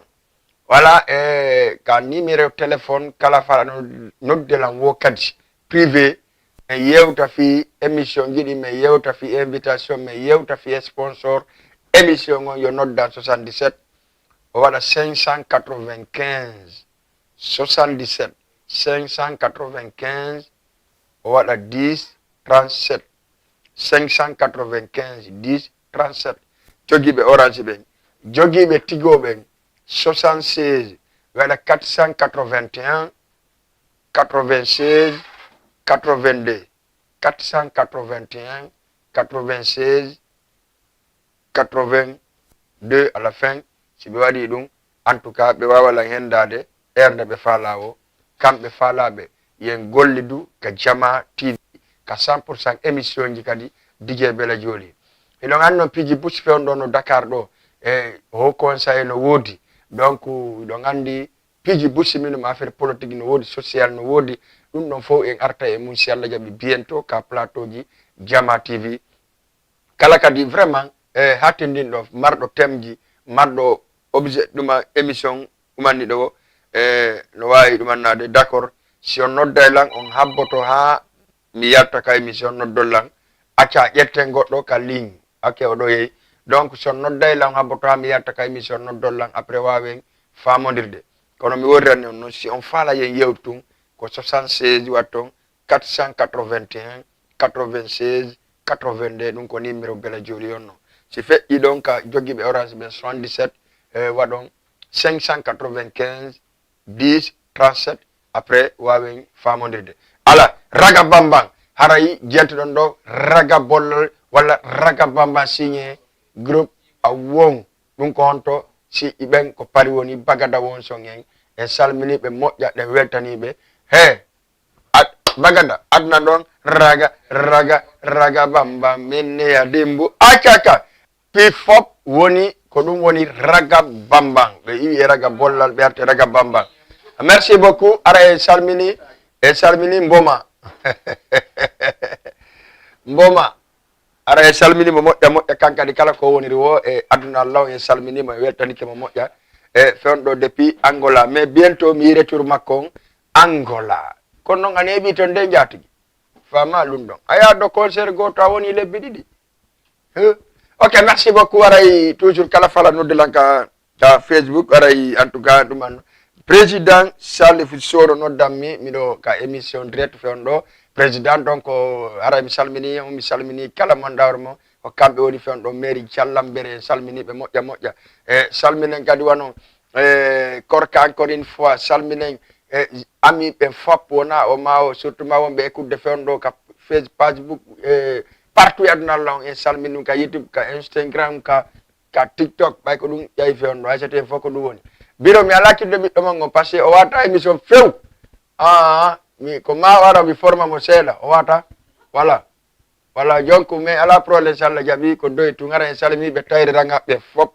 Voilà, e ka numéro téléphone, kala fala no nodde lan wo kadi privé. Men yewta fii émission, jiɗi men yewta fii invitation, men yewta fii sponsor émission on, yo noddan soixante-dix-sept, o waɗa cinq cent quatre-vingt-quinze, soixante-dix-sept cinq cent quatre-vingt-quinze, o waɗa dix trente-sept. Cinq cent quatre-vingt-quinze dix trente-sept. Jogiiɓe Orange ɓen, jogiiɓe Tigo ɓen, soixante-seize, waɗa quatre cent quatre-vingt-un quatre-vingt-seize quatre-vingt-deux. Quatre cent quatre-vingt-un quatre-vingt-seize quatre-vingt-deux à la fin. Si ɓe waɗi ɗum, en tout cas, ɓe waawa lan hendaade heure nde ɓe faalaa o. Kamɓe faalaaɓe, yen gollidu ka Jama T V, ka cent pour cent émission ji kadi, D J Bela Joli. Hiɗon anndi noon piiji busi fewndo no Dakar ɗo, e Haut Conseil no woodi. Donc, hiɗon anndi piiji busi mino ma affaire politique no woodi, social no woodi. Ɗum ɗon fof en arta e mum si Allah jaɓi bientôt ka plateau ji Jama T V. Kala kadi vraiment, e, hattindinɗo, marɗo thème ji, marɗo objet ɗuma émission umanniɗo o, e, no waawi ɗumannaade. D'accord, si on nodday lan, on habboto haa mi yalta ka émission, noddon lan. Acca ƴetten goɗɗo ka ligne. Ok, oɗo yehi. Donc, si on nodday lan, habboto haa mi yalta ka émission, noddon lan. Après, waawen faamondirde. Kono mi worirani on noon, si on faala yen yewtu tun, ko soixante-seize watton, quatre cent quatre-vingt-un quatre-vingt-seize quatre-vingt-deux, ɗum ko numéro Bela Joli on noon. Si feƴƴi ɗon ka jogiiɓe Orange ɓen, soixante-dix-sept, e, waɗon cinq cent quatre-vingt-quinze dix trente-sept, après waawen faamondirde. Ala, raga bambang, haray jentoɗon ɗo raga bollal walla raga bambang signé groupe a won. Ɗum ko honto si ɓen ko pari woni bagada won son en. En salminiiɓe moƴƴa, ɗen weltaniiɓe. He, ad-, bagada, aduna ɗon, raga, raga, raga bambang, min ne ya dimbu. Acca, acca. Pi fop woni, ko ɗum woni raga bambang. Ɓe iwi e raga bollal, ɓe arte raga bambang. Merci beaucoup. Ara en salmini, en salmini Mboma. Mboma. Ara en salmini mo moƴƴa, moƴƴa, kan kadi kala ko woniri wo e aduna Allah o, en salmini mo, en weltanike mo moƴƴa. E fewndo depuis Angola. Mais bientôt mi retour makko on Angola. Kono noon a neeɓi toon de njaatigi. Fama ɗum ɗon. A yaha ɗo concert gooto a woni lebbi ɗiɗi. Huh? Ok, merci beaucoup. Aray toujours kala fala nodde lan ka, ka Facebook. Aray en tout cas ɗum an. Président Salif Soro noddammi, miɗo ka émission direct fewndo. Président, donc, aray mi salmini on, mi salmini kala mandawre mo. Ko kamɓe woni fewndo mairie Callambere, en salmini ɓe moƴƴa moƴƴa. E salminen kadi wano, e, Korka encore une fois, salminen, e, ami ɓe fop wona o ma o, surtout ma wonɓe écoute de fewndo ka Face-, Facebook, e, partout e aduna Allah on, en salmini ɗum ka YouTube, ka Instagram, ka, ka TikTok, ɓay ko ɗum ƴawi fewndo, hay so tawi fof ko ɗum woni. Biro mi alaa cidde ɓiɗɗo mon on, parce que o wata émission few. Ah, mi, ko ma o ara mi forma mo seeɗa, o wata. Voilà. Voilà, donc, mais alaa problème, so Allah jaɓi, ko doy tun. Ara en salmini ɓe Tayre Ranga ɓe fop.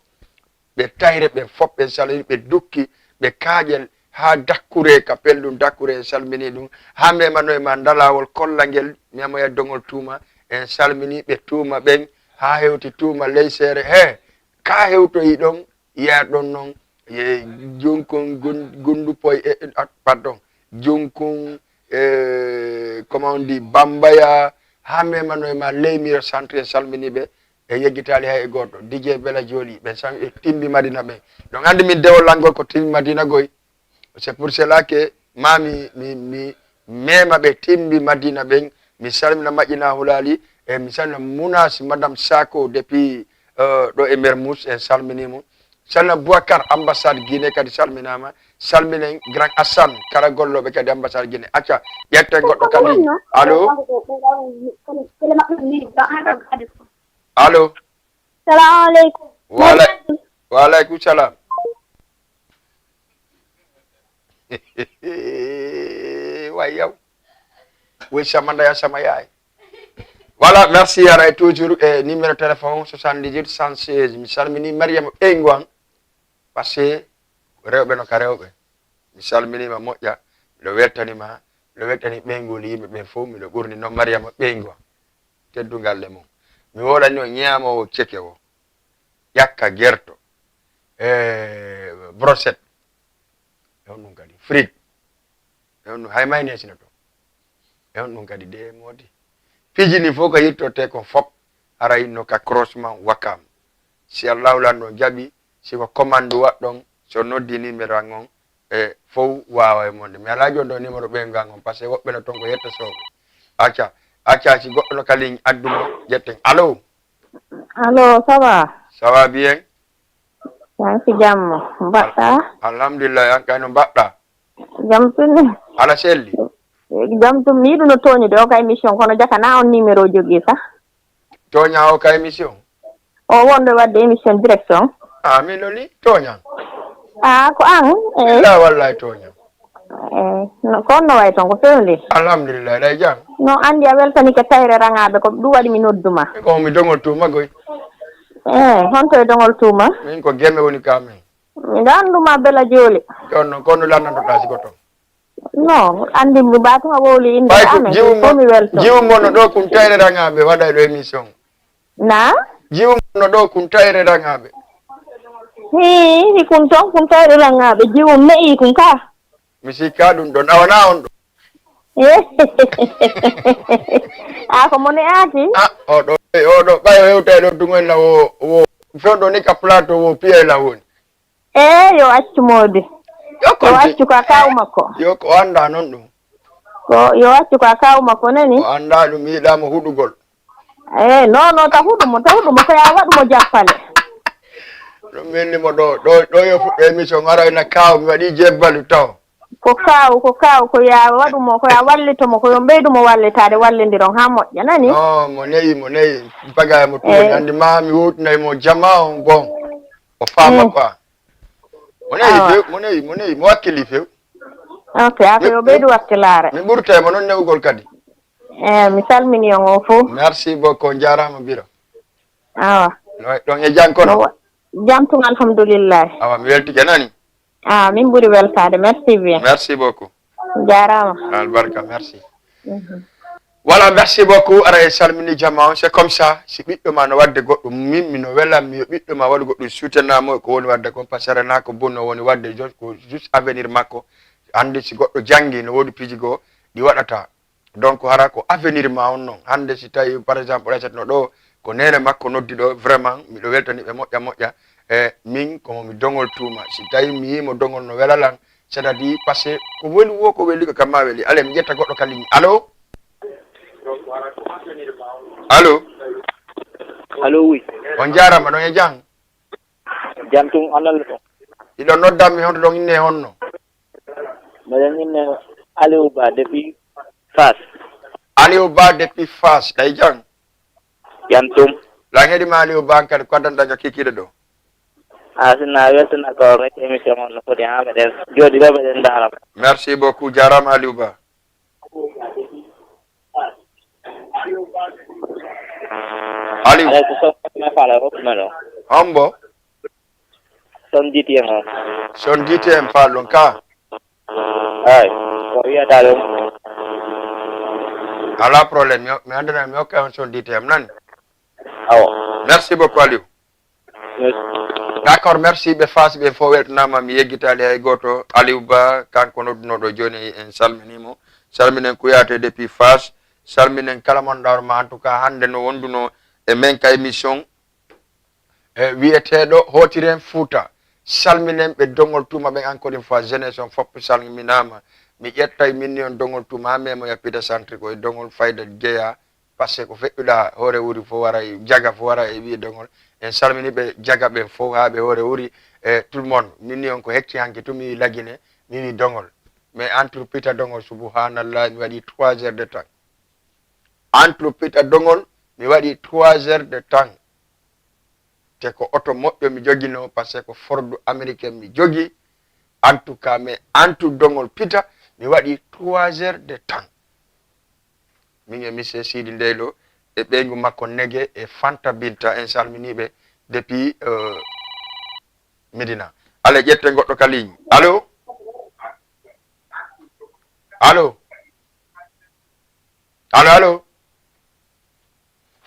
Ɓe Tayre ɓe fop, en salmini ɓe Dukki, ɓe Kaaƴel, haa Dakkure, ka pelɗum Dakkure, en salmini ɗum. Haa memano e ma Ndalawol Kollangel, memoya Dogol Tuuma, en salmini ɓe Tuuma ɓen, haa hewti Tuuma Leyseere. He, ka hewtoyi ɗon, yiya ɗon non, e Junkun Gun-, Gundupoy, e, e, ah, pardon, Junkun, e, comment on dit, Bambaya, haa memano e ma Leymiro Centre, en salmini ɓe, e yeggitaali hay e gooto. D J Bela Joli, ɓe san-, e Timbi Madina ɓen. Donc, anndi min dewol lanngol ko Timbi Madina goy. C'est pour cela que ma mi, mi, mi mema ɓe Timbi Madina ɓen. Mi salmina Maƴina Hulaali, e mi salmina Mounas, Madame Sako, depuis, euh, ɗo e Mermoz, en salmini mo. Salmina Boubacar, ambassade Guinée kadi salminama. Salminen Grand Assane, kala golloɓe kadi ambassade Guinée. Acca, ƴetten goɗɗo kadi. Allo? Allo? Salamu aleykum. Wala-, wa aleykum salam. Way yaw. Way sama ndaya sama yaay. Voilà, merci, aray toujours e numéro téléphone soixante-dix-huit cent seize. Mi salmini Mariama ɓeyngu an, parce que rewɓe no ka rewɓe. Mi salminima moƴƴa, miɗo weltanima, miɗo weltani ɓeynguuli yimɓe ɓen fof, miɗo ɓurni noon Mariama ɓeyngu an. Teddungal e mum. Mi woɗani o ñaamoowo ceke o, ƴakka gerto, e brochette, e on ɗum kadi, frite, e on ɗum, hay mayonnaise ne toon, e on ɗum kadi de moodi. Piiji ɗi fof ko yettote ko fop, haray no ka croisement Wakam. Si Allahu Lanɗo jaɓi, si ko commande waɗɗon, so noddi numéro an on, e fof waawa e monde. Mi alaa jooni ɗo numéro ɓe ngan on, parce que woɓɓe no toon ko yetta sooɓe. Acca, acca, si goɗɗo no ka ligne, addu mo, ƴetten. Allo? Allo, ça va? Ça va bien? Yan si jam, mbaɗɗa? Alhamdulillah, an kay no mbaɗɗa? Jam tun. Ala selli? Jam tun, mi yiɗu no tooñude o ka émission, kono jaka na on numéro jogii sa? Tooña o ka émission? O wonɗo waɗde émission direct on. Ah, min ɗo ni tooñan. Ah, ko an? Eh, La wallahi tooñan. eh, no, ko on no wayi toon, ko fewndi? Alhamdulillah, ɗay jam. No anndi a weltanike Tayre Raŋaaɓe, ko ɗum waɗi mi nodduma. Ko mi dogol tuuma goy. Eh, honto e dogol tuuma? Min ko geme woni ka min. Miɗo annduma bela jooli. Ɗon noon, kono lanndantota si ko toon. No, anndi mi ba tuma wowli innde Ɓay ko amen, jiwu ko mi mon, welto. Jiwu mon no ɗo kun Tayre Raŋaaɓe waɗa ɗo émission. Na? Jiwu mon no ɗo kun Tayre Raŋaaɓe. Hi, hi kun toon, kun Tayre Raŋaaɓe, jiwu ne'i kun ka. Mi sikka ɗum ɗon, a wona on ɗo. A ko mo ne'aaki? Ah, oɗo, oɗo, ɓay o hewtay ɗo tun en na wo, wo, fewndo ni ka plateau wo piyay la woni. Eh, yo accu moodi. Yo Yo konti. Accu ko a kaw makko. Yo ko annda noon ɗum. Ko yo accu ko a kaw makko nani? O annda ɗum, yiɗaama huɗugol. Eh, non, non, ta huɗu mo, ta huɗu mo, ko ya waɗu mo jappale. Ɗum min ni mo ɗo, ɗo, ɗo yo fuɗɗo émission, ara ina kaw, mi waɗi jebbalu taw. Ko kaw, ko kaw, ko ya waɗu mo, ko ya wallito mo, ko yo ɓeydu mo wallitaade, wallindiron haa moƴƴa, nani? Non, mo neyi, mo neyi. Paga mo tuwoni, Eh. Anndi ma mi wowtinay mo jama on bon. O faama Eh. quoi. Mo neyi Awa. Few, mo neyi, mo neyi, mo wakkili few. Ok, a ko yo ɓeydu wakkilaare. Mi ɓurtay mo noon newugol kadi. Eh, mi salmini on o fof. Merci beaucoup, on jaaraama Biro. Awa. No, ɗon e jam kono? No wa-, jam tun, alhamdulillahi. Awa, mi weltike nani. Ah, min ɓuri weltaade. Merci bien. Merci beaucoup. Jaaraama. Albarka, merci. Mhm. Voilà, merci beaucoup. Ara e salmini jama on. C'est comme ça. Si ɓiɗɗo ma no wadde goɗɗum, min mino welam mi yo ɓiɗɗo ma waɗu goɗɗum, soutenamo ko woni wadde kon, parce que rena ko bonno woni wadde, jo-, ko juste avenir makko. Anndi si goɗɗo janngi no woodi piiji goo ɗi waɗata. Donc hara ko avenir ma on non. Hannde si tawi par exemple Aissata no ɗo, ko neene makko noddi ɗo, vraiment miɗo weltani ɓe moƴƴa moƴƴa. E min komo mi dogol tuuma. Si tawi mi yiimo dogol no welalan, c'est-à-dire parce que ko weli wo ko weli ko kam ma weli. Allez, mi ƴetta goɗɗo ka ligne. Allo? Allo? Allo, oui. On jaaraama, ɗon e jam? Jam tun, on ɗon? Iɗon nodda mi honto ɗon inne honno? Meɗen inne Aliou Ba depuis Fass. Aliou Ba depuis Fass, ɗay jam? Jam tun. Lan heɗi ma Aliou Ba, an kadi ko addanɗa ka kikiiɗe ɗo? A sinna weltana ko rek émission on no foti ha meɗen jooɗi ɗo meɗen ndaarama. Merci beaucoup, jaaraama Aliou Ba. Aliou. Alay ko son me fala rokkuma ɗo. Hombo? Son D T M o. Son D T M fal ɗon ka? Ay, ko wiyata ɗum. Ala problème, mi, mi anndana mi hokka on son D T M nani. Awa. Merci beaucoup Aliou. Merci. D'accord, merci. Ɓe Fass ɓe fof weltanaama, mi yeggitaali hay gooto. Aliou Ba, kanko noddunoɗo jooni, en salminiimo. Salminen Kouyaté depuis Fass. Salminen kala mon ɗawrma, en tout cas hannde no wonduno e men ka émission e wiyeteeɗo Hootiren Fuuta. Salminen ɓe dogol tuuma ɓen encore une fois, jeunesse on fof salminaama. Mi ƴettay min ni on dogol tuuma, haa memo yappita centre ko e dogol fayda jeya, parce que ko feƴƴuɗa hoore wuri fof wara e jaga fof wara e wiye dogol. En salmini ɓe jaga ɓen fof haa ɓe hoore wuri e tout le monde. Min ni on ko hecci hanki tumi lagine, mi wi dogol. Mais entre pita dogol, subhanallah, mi waɗi trois heures de temps. Entre pita dogol, mi waɗi trois heures de temps. Te ko oto moƴƴo mi jogino, parce que ko Ford américain mi jogi. En tout cas, mais entre dogol pita, mi waɗi trois heures de temps. Min e monsieur Sidi Ndeylo e ɓeyngu makko Nege e Fanta Binta, en salminiiɓe depuis, euh, Médina. Allez, ƴetten goɗɗo ka ligne. Allo? Allo? Allo, allo?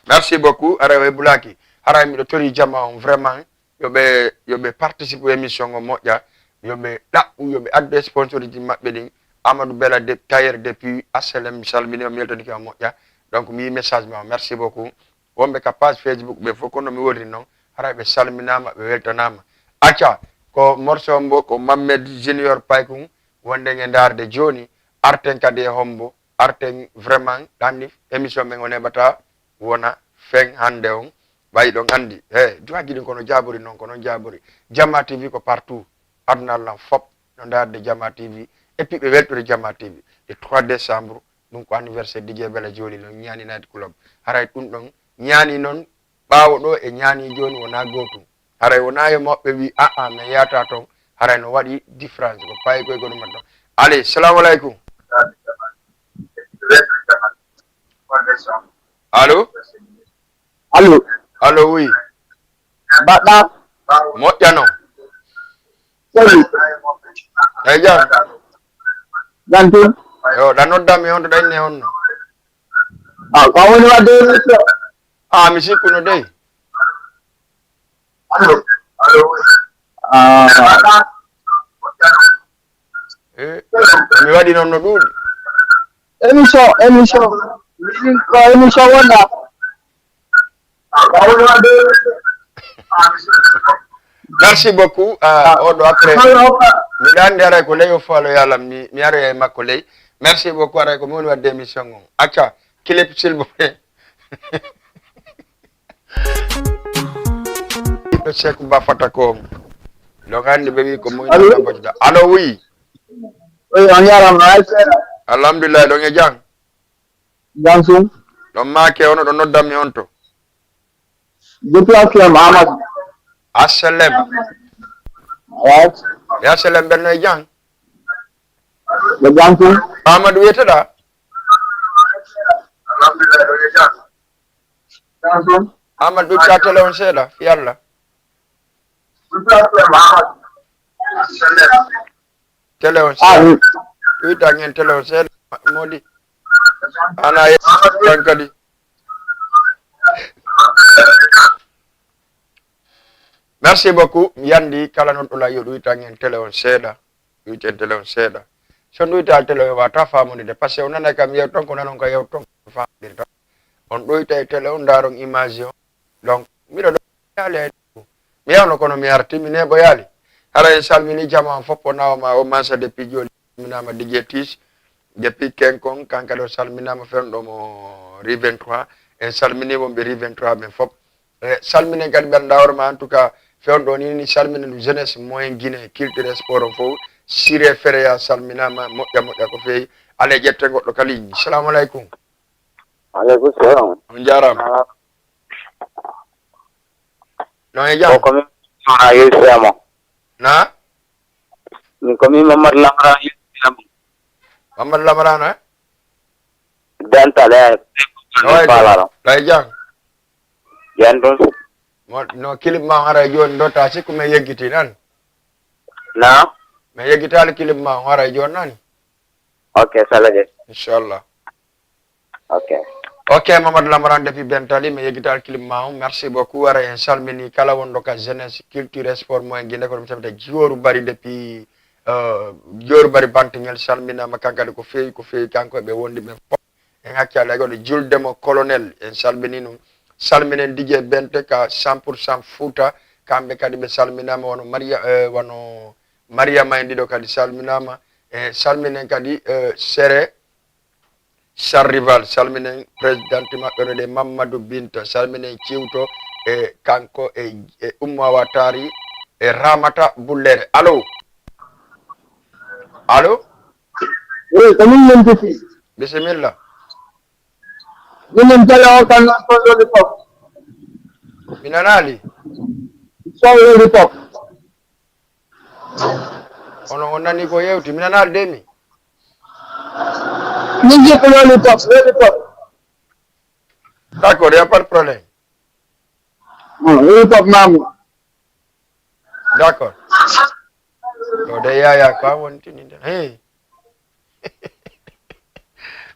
Merci beaucoup. Ara o hebbulaaki. Haray miɗo tori jama on vraiment. Yo ɓe, yo ɓe participe émission o moƴƴa. Yo ɓe ɗaɓɓu, yo ɓe addu sponsorji maɓɓe ɗin. Amadou Bela de, tailleur depuis H L M, mi salmini, mi weltanike o moƴƴa. Donc, mi yi message ma. Merci beaucoup. Wonɓe ka page Facebook ɓe fof, kono mi wodri noon. Haray ɓe salminaama, ɓe weltanaama. Acca, Ko morceau mbo ko Mammed Junior Paykun, wonde nge ndaarde jooni. Arten kadi e hombo, arten vraiment, ɗanni émission men o neɓata wona fen hannde on. Ɓay ɗon anndi, he, duwaji ɗin kono jaabori noon, ko noon jaabori. Jama T V ko partout, aduna lan fop no ndaarde Jama T V, et puis ɓe weltori Jama T V. Le trois décembre, ɗum ko anniversaire D J Bella Jolly noon, ñaani Night Club. Haray ɗum ɗon ñaani noon, ɓaawo ɗo e ñaani jooni wonaa gootum. Haray wonaa yo moɓɓe wi, "Aa, min yaata toon." Haray no waɗi différence, ko payi koye goɗɗum ɗon. Allez, salamu aleykum. Allo? Allo? Allo, oui. Mbaɗɗa? Moƴƴa noon. Sali. Eyi, jam. Jam tun? Yo, ɗa nodda mi on to ɗa inni honno? Ah, ko woni wadde émission? Ah, mi sikkuno dey. Allo? Allo? Ah. Eh, mi waɗi noon no ɗuuɗi. Émission, émission. Min ko émission wonɗa. Merci beaucoup. Ah, oɗo après. Miɗa anndi haray ko ley o faalo yaalam, mi, mi aroya e makko ley. Merci beaucoup, haray ko mi woni wadde émission on. Acca, clip, s'il vous plaît. Ɗo Cheikh Ba Fata ko. Ɗo anndi ɓe wi ko moy. Allo? Allo, oui. Oui, on yaram no ay seeɗa. Alhamdulillah, ɗon e jam. Jam sun. Ɗon maake ono ɗo noddan mi on to. Depuis H L M Amadou. H L M. Yes. E H L M ɓen no e jam. Ɓe jam sun. Amadou wiyeteɗa? Jam sun. Amadou ɓitta télé on seeɗa fi Allah. Télé on seeɗa. Ɗuyta ngen télé on seeɗa, moodi. Ana e tan kadi. Merci beaucoup. Mi yandi kala non ɗo layo ɗuyta ngen télé on seeɗa. Ɗuyten télé on seeɗa. So ɗuyta télé on wata famude de, parce que on nana kam yew ton ko nanon ka yew ton famude tan. On ɗuyta e télé on ndaron image on. Donc, miɗo ɗo yaali ay ɗum. Mi yawno kono mi arti, mi nebo yaali. Hara en salmini jama on fof o nawama o mansa depuis joni. Salminama D J Tis, depuis Kenkon, kanka ɗo salminama fewndo mo rue vingt-trois. En salmini wonɓe rue vingt-trois ɓen fof. E salminen kadi ɓen dawroma en tout cas fewndo ni ni salminen jeunesse moyen Guinée culture sport on fof. Siré Fereya salminama moƴƴa moƴƴa ko fewi. Ale ƴette goɗɗo kadi. Salamu aleykum. Aleykum salam. On jarama. Ah. No e jam? Ko min Mara Yusremo. Na? Min ko min Mamadou Lamara Yusremo. Mamadou Lamara na? Dental e. No e jam? No e jam? Jam ɗum. Mo, no clip ma on ara e joni dota sikku men yeggiti nan. Na? Men yeggitali clip ma on ara e joni nan. Ok, salaje. Inchallah. Ok. Ok, Mamadou Lamaran depuis Bentali, mi yeggital clip ma on. Merci beaucoup. Ara en salmini kala wonɗo ka jeunesse, culture, sport mo en Guinée, ko ɗum sabita Jooru Bari depuis, euh, Jooru Bari Bantingel salminama kankadi ko fewi, ko fewi kanko e ɓe wondi ɓe fof. En accali hay goɗɗo julde mo colonel, en salmini ɗum. Salminen D J Bente ka cent pour cent Fouta, kamɓe kadi ɓe salminama wano Maria, euh, wano Mariama en ɗiɗo kadi salminama. E salminen kadi, euh, Sere, Sarrival, salminen présidente maɓɓe no de Mamadou Binta, salminen Ciwto e kanko e, e Umma Watari e Ramata Bullere. Allo? Allo? Oui, ko min min Bisimilla. Minen télé o kan non son loli pop. Mi nanaali? Son loli pop. Ono on nani ko yewti? Mi nanaali de mi. Min jippo loli pop, loli pop. D'accord, y a pas de problème. Loli pop mamu. D'accord. Ɗo de yaya ko a wontini de. Hey.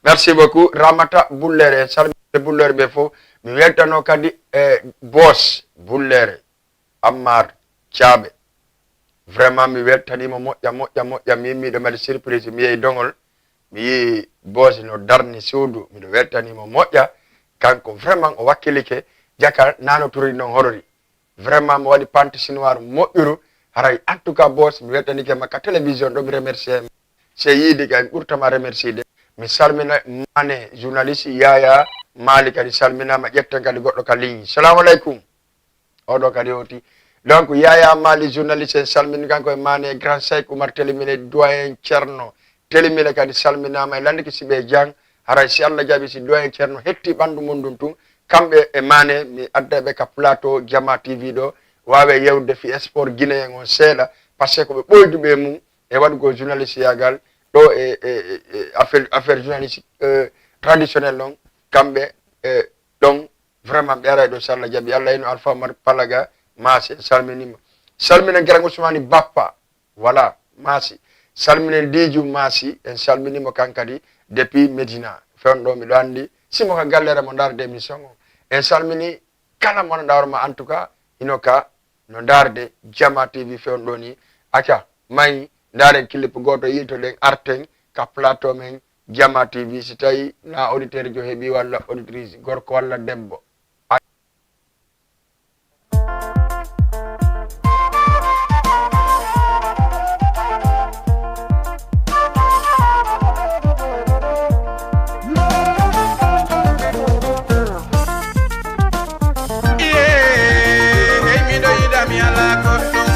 Merci beaucoup. Ramata Bullere, en salminde Bullere ɓe fof. Mi weltano kadi e boss Bullere, Ammar Thiaɓe. Vraiment mi weltanimo moƴƴa, moƴƴa, moƴƴa. Mi yimmiɗo mbaɗi surprise, mi yehi Dogol. Mi yii boss no darni suudu, miɗo weltanimo moƴƴa. Kanko vraiment o wakkilike, Jakal nano turi non horori. Vraiment mo waɗi pante chinois moƴƴuru. Haray, en tout cas, boss, mi weltanike ma ka télévision ɗo, mi remercier ma. Se yiide kay, mi ɓurtama remercier de. Mi salmina Mane, journaliste Yaya Mali kadi salminama, ƴetten kadi goɗɗo ka ligne. Salamu aleykum. Oɗo kadi hoti. Donc, Yaya Mali, journaliste, en salmini kanko e Mane, grand Cheikh Oumar Telimile, doyen Thierno Telimile kadi salminama e Landiki Siɓe Dieng. Haray si Allah jaɓi, si doyen Thierno hetti ɓandu mum ndun tun, kamɓe e Mane, mi adda ɓe ka plateau Jama T V ɗo, wawe yewde fi sport guinéen on seeɗa, parce que ko ɓe ɓoyduɓe e mum e waɗugol journaliste yagal ɗo e, e, e, e affaire, affaire journaliste, euh, traditionnel ɗon, kamɓe, e ɗon, vraiment, ɓe aray ɗo, si Allah jaɓi. Allah ino Alpha Mar Palaga, Maasi, en salminima. Salminen Grand Ousmane Bappa, voilà, Maasi. Salminen Diju Maasi, en salminimo kan kadi depuis Medina. Fewndo ɗo miɗo andi, simo ka gallere mo ndaarde émission o. En salmini kala mo no ndaaroma, en tout cas, ino ka no ndaarde Jama T V fewndo ɗo ni. Acca, may ndaaren clip gooto, yiltoɗen, arten ka plateau men Jama T V, si tawi na auditeur jo heɓi walla auditrice, gorko walla debbo. Iye, hey, miɗo yiɗa mi ala goɗɗum.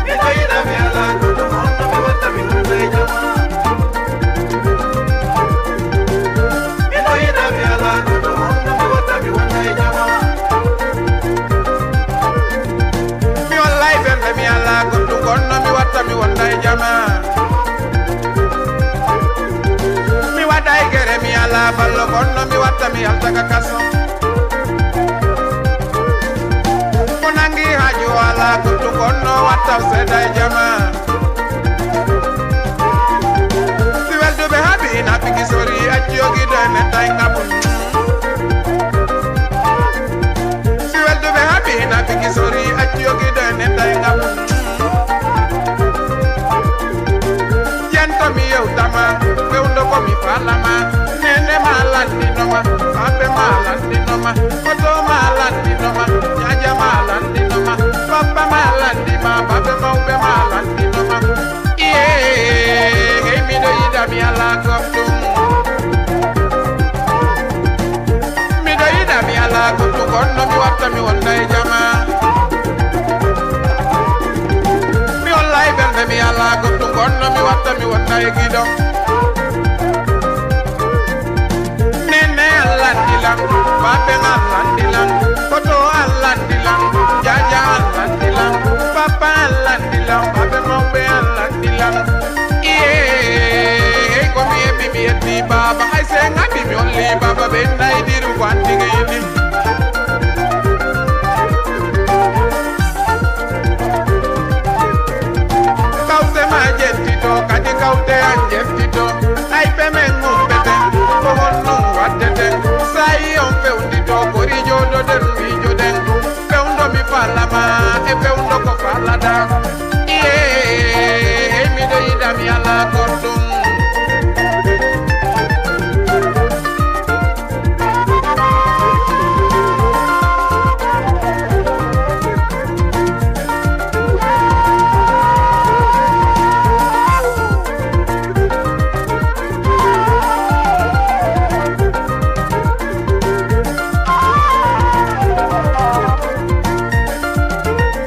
Miɗo yiɗa mi ala goɗɗum, honno mi watta mi wonda e jama? Miɗo yiɗa mi ala goɗɗum, honno mi watta mi wonda e jama? Mi wallay ɓernde mi ala goɗɗum, honno mi watta mi wonda e jama? Mi waɗay gere mi ala ballo, honno mi watta mi yalta ka kaso? Ko nangi haaju o ala goɗɗum, honno watta o seeda e jama? Si welduɓe haaɓi na bigi sori, acci o gido e men tay ngabun. Si welduɓe haaɓi na bigi sori, acci o gido e men tay ngabun. Yen to mi yewtama, fewndo ko mi falama. Nene ma landinoma, babe ma landinoma, koto ma landinoma, jaja ma landinoma, papa ma landima, babe mawɓe ma landinoma. Iye, hey, miɗo yiɗa mi ala goɗɗum. Miɗo yiɗa mi ala goɗɗum, honno mi watta mi wonda e jama? Mi wallay ɓernde mi ala goɗɗum, honno mi watta mi wonda e gido? Nene a landi lan, babe a landi lan, koto a landi lan, jaja a landi lan, papa a landi lan, babe mawɓe a landi lan. Iye, hey, ko mi heɓi mi yetti baba, hay se ngaɗi mi holli baba, ɓe nayi diru ko anndi gayni. Kawte ma jettito, kadi kawte an jettito. Ay pe men ummeten, ko honɗum waddeten? Sa'i on fewndito, kori jooɗoɗen miijoɗen. Fewndo mi falama, e fewndo ko falata. Iye, hey, miɗo yiɗa mi ala goɗɗum.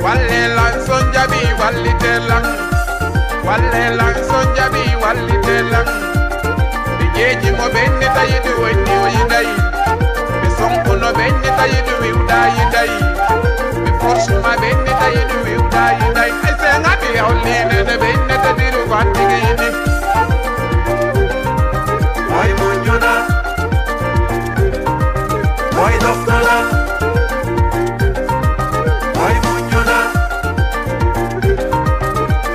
Walle lan, son jaɓi wallite lan. Walle lan, son jaɓi wallite lan. Mi jeeji mo ɓenni tawi ɗum wonni o yiɗay. Mi sonkuno ɓenni tawi ɗum wiwɗa yiɗay. Mi forsuma ɓenni tawi ɗum wiwɗa yiɗay. Ay se ngaɗi holli nene ɓenni tawi ɗum ko attigi yiɗi. Way mo ñuna. Way doftala. Way mo ñuna.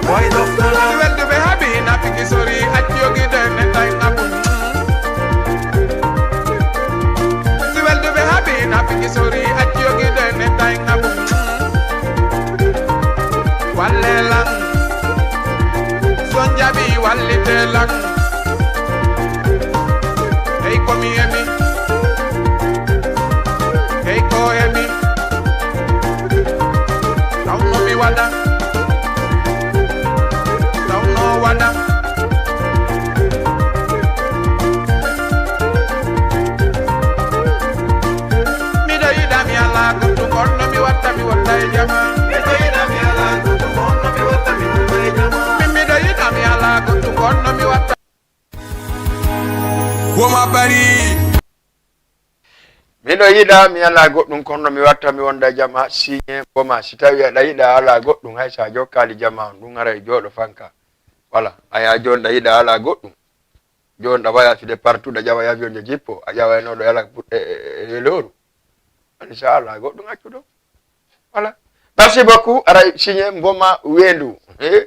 Way doftala. Si welduɓe haaɓi na bigi sori, acci o gido e men tay ngabun. Si welduɓe haaɓi na bigi sori, acci o gido e men tay ngabun. Walle lan, son jaɓi wallite lan. Hey, ko mi emi. Hey, ko emi. Jama, miɗo yiɗa mi ala goɗɗum, kono mi watta mi wonda e jama. Min miɗo yiɗa mi ala goɗɗum, kono mi watta. Woma bari. Miɗo yiɗa mi ala goɗɗum, kono mi watta mi wonda e jama. Signe Boma, si tawi aɗa yiɗa ala goɗɗum, hay sa jokkaali jama on, ɗum ara e jooɗo fanka. Wala, aya jooni ɗa yiɗa ala goɗɗum. Jooni ɗa waya sude partout, ɗa ƴawa avion je jippo, a ƴawayno ɗo yala e, e, e leydi. Inchallah, goɗɗum accu ɗo. Voilà. Merci beaucoup. Aray Signe Boma Weendu. Eh?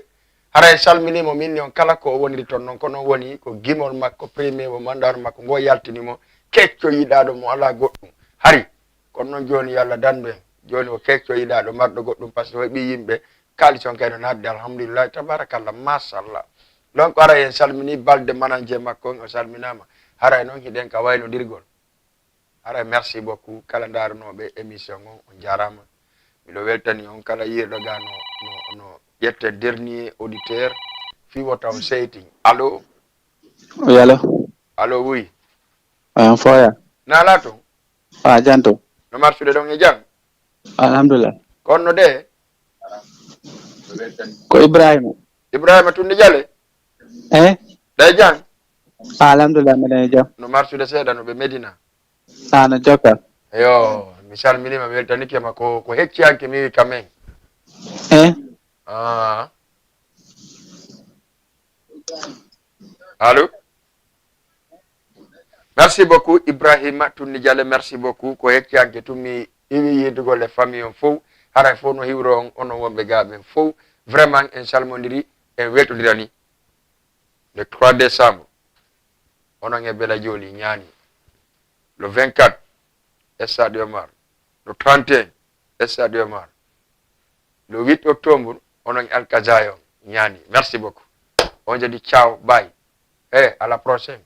Haray salminimo min ni on kala ko o woniri ton non, ko non woni ko gimol makko, premier mo mandaru makko ngo yaltini mo, kecco yiɗaɗo mo ala goɗɗum. Hari, kono non joni yo Allah dandu en. Joni o kecco yiɗaɗo marɗo goɗɗum, parce que o heɓi yimɓe, kalis on kay no nadde, alhamdulillah, tabarakallah, machallah. Donc aray en salmini balde manager makko on, o salminama. Haray non hiɗen ka waynodirgol. Haray merci beaucoup kala ndarunoɓe émission on, on jarama. Miɗo weltani on kala yiɗɗo ga no, no, no ƴetten dernier auditeur. Fi wota on seytin. Allo? Oui, allo. Allo, oui. Oyan foya? Na ala ton? A janto. No marsude ɗon e jam? Alhamdulillah. Kono de? Ko Ibrahima. Ibrahima Tunde Jale? Eh? Ɗa e jam? Alhamdulillah, miɗen e jam. No marsude seeɗa no ɓe Medina? A no jokka. Yo, mi salminima, mi weltanike ma. Ko, ko hecciyanke mi wi quand même. Eh? Ah. Allo? Merci beaucoup, Ibrahima Tunni Jale, merci beaucoup. Ko hecciyanke tun mi iwi yidugol e famille on fow. Haray fow no hiwro on, onon wonɓe ga ɓen fow. Vraiment, en salmodiri, en weltodirani. Le trois décembre, onon e Bela Joli ñaani. Le vingt-quatre, Stade Omar. Le trente et un, Stade Omar. Le huit octobre, onon Alkazayon ñaani. Merci beaucoup. On je dis ciao, bye. Eh, à la prochaine.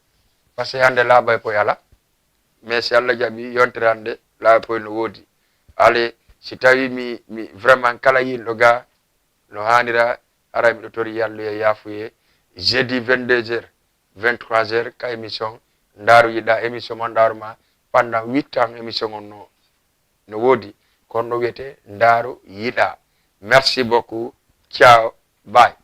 Parce que hande laaɓay koye ala. Mais si Allah jaɓi yontere hande, laaɓay koye no woodi. Allez, si tawi mi, mi vraiment kala yinɗo ga, no haanira, haray miɗo tori yalluye, yaafuye. Jeudi vingt-deux heures, vingt-trois heures, ka émission, ndaaru yiɗa émission ma, ndaaru ma, pendant huit ans émission on no, no woodi, kono no wiyete ndaaru yiɗa. Merci beaucoup, ciao, bye.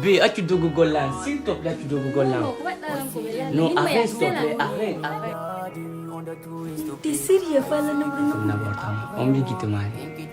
Be accu dogugol lan, s'il te plaît, accu dogugol lan. Non, arrête, s'il te plaît, arrête, arrête. T'es sérieux, fala no bruno. N'importe quoi. On me dit que tu m'as dit.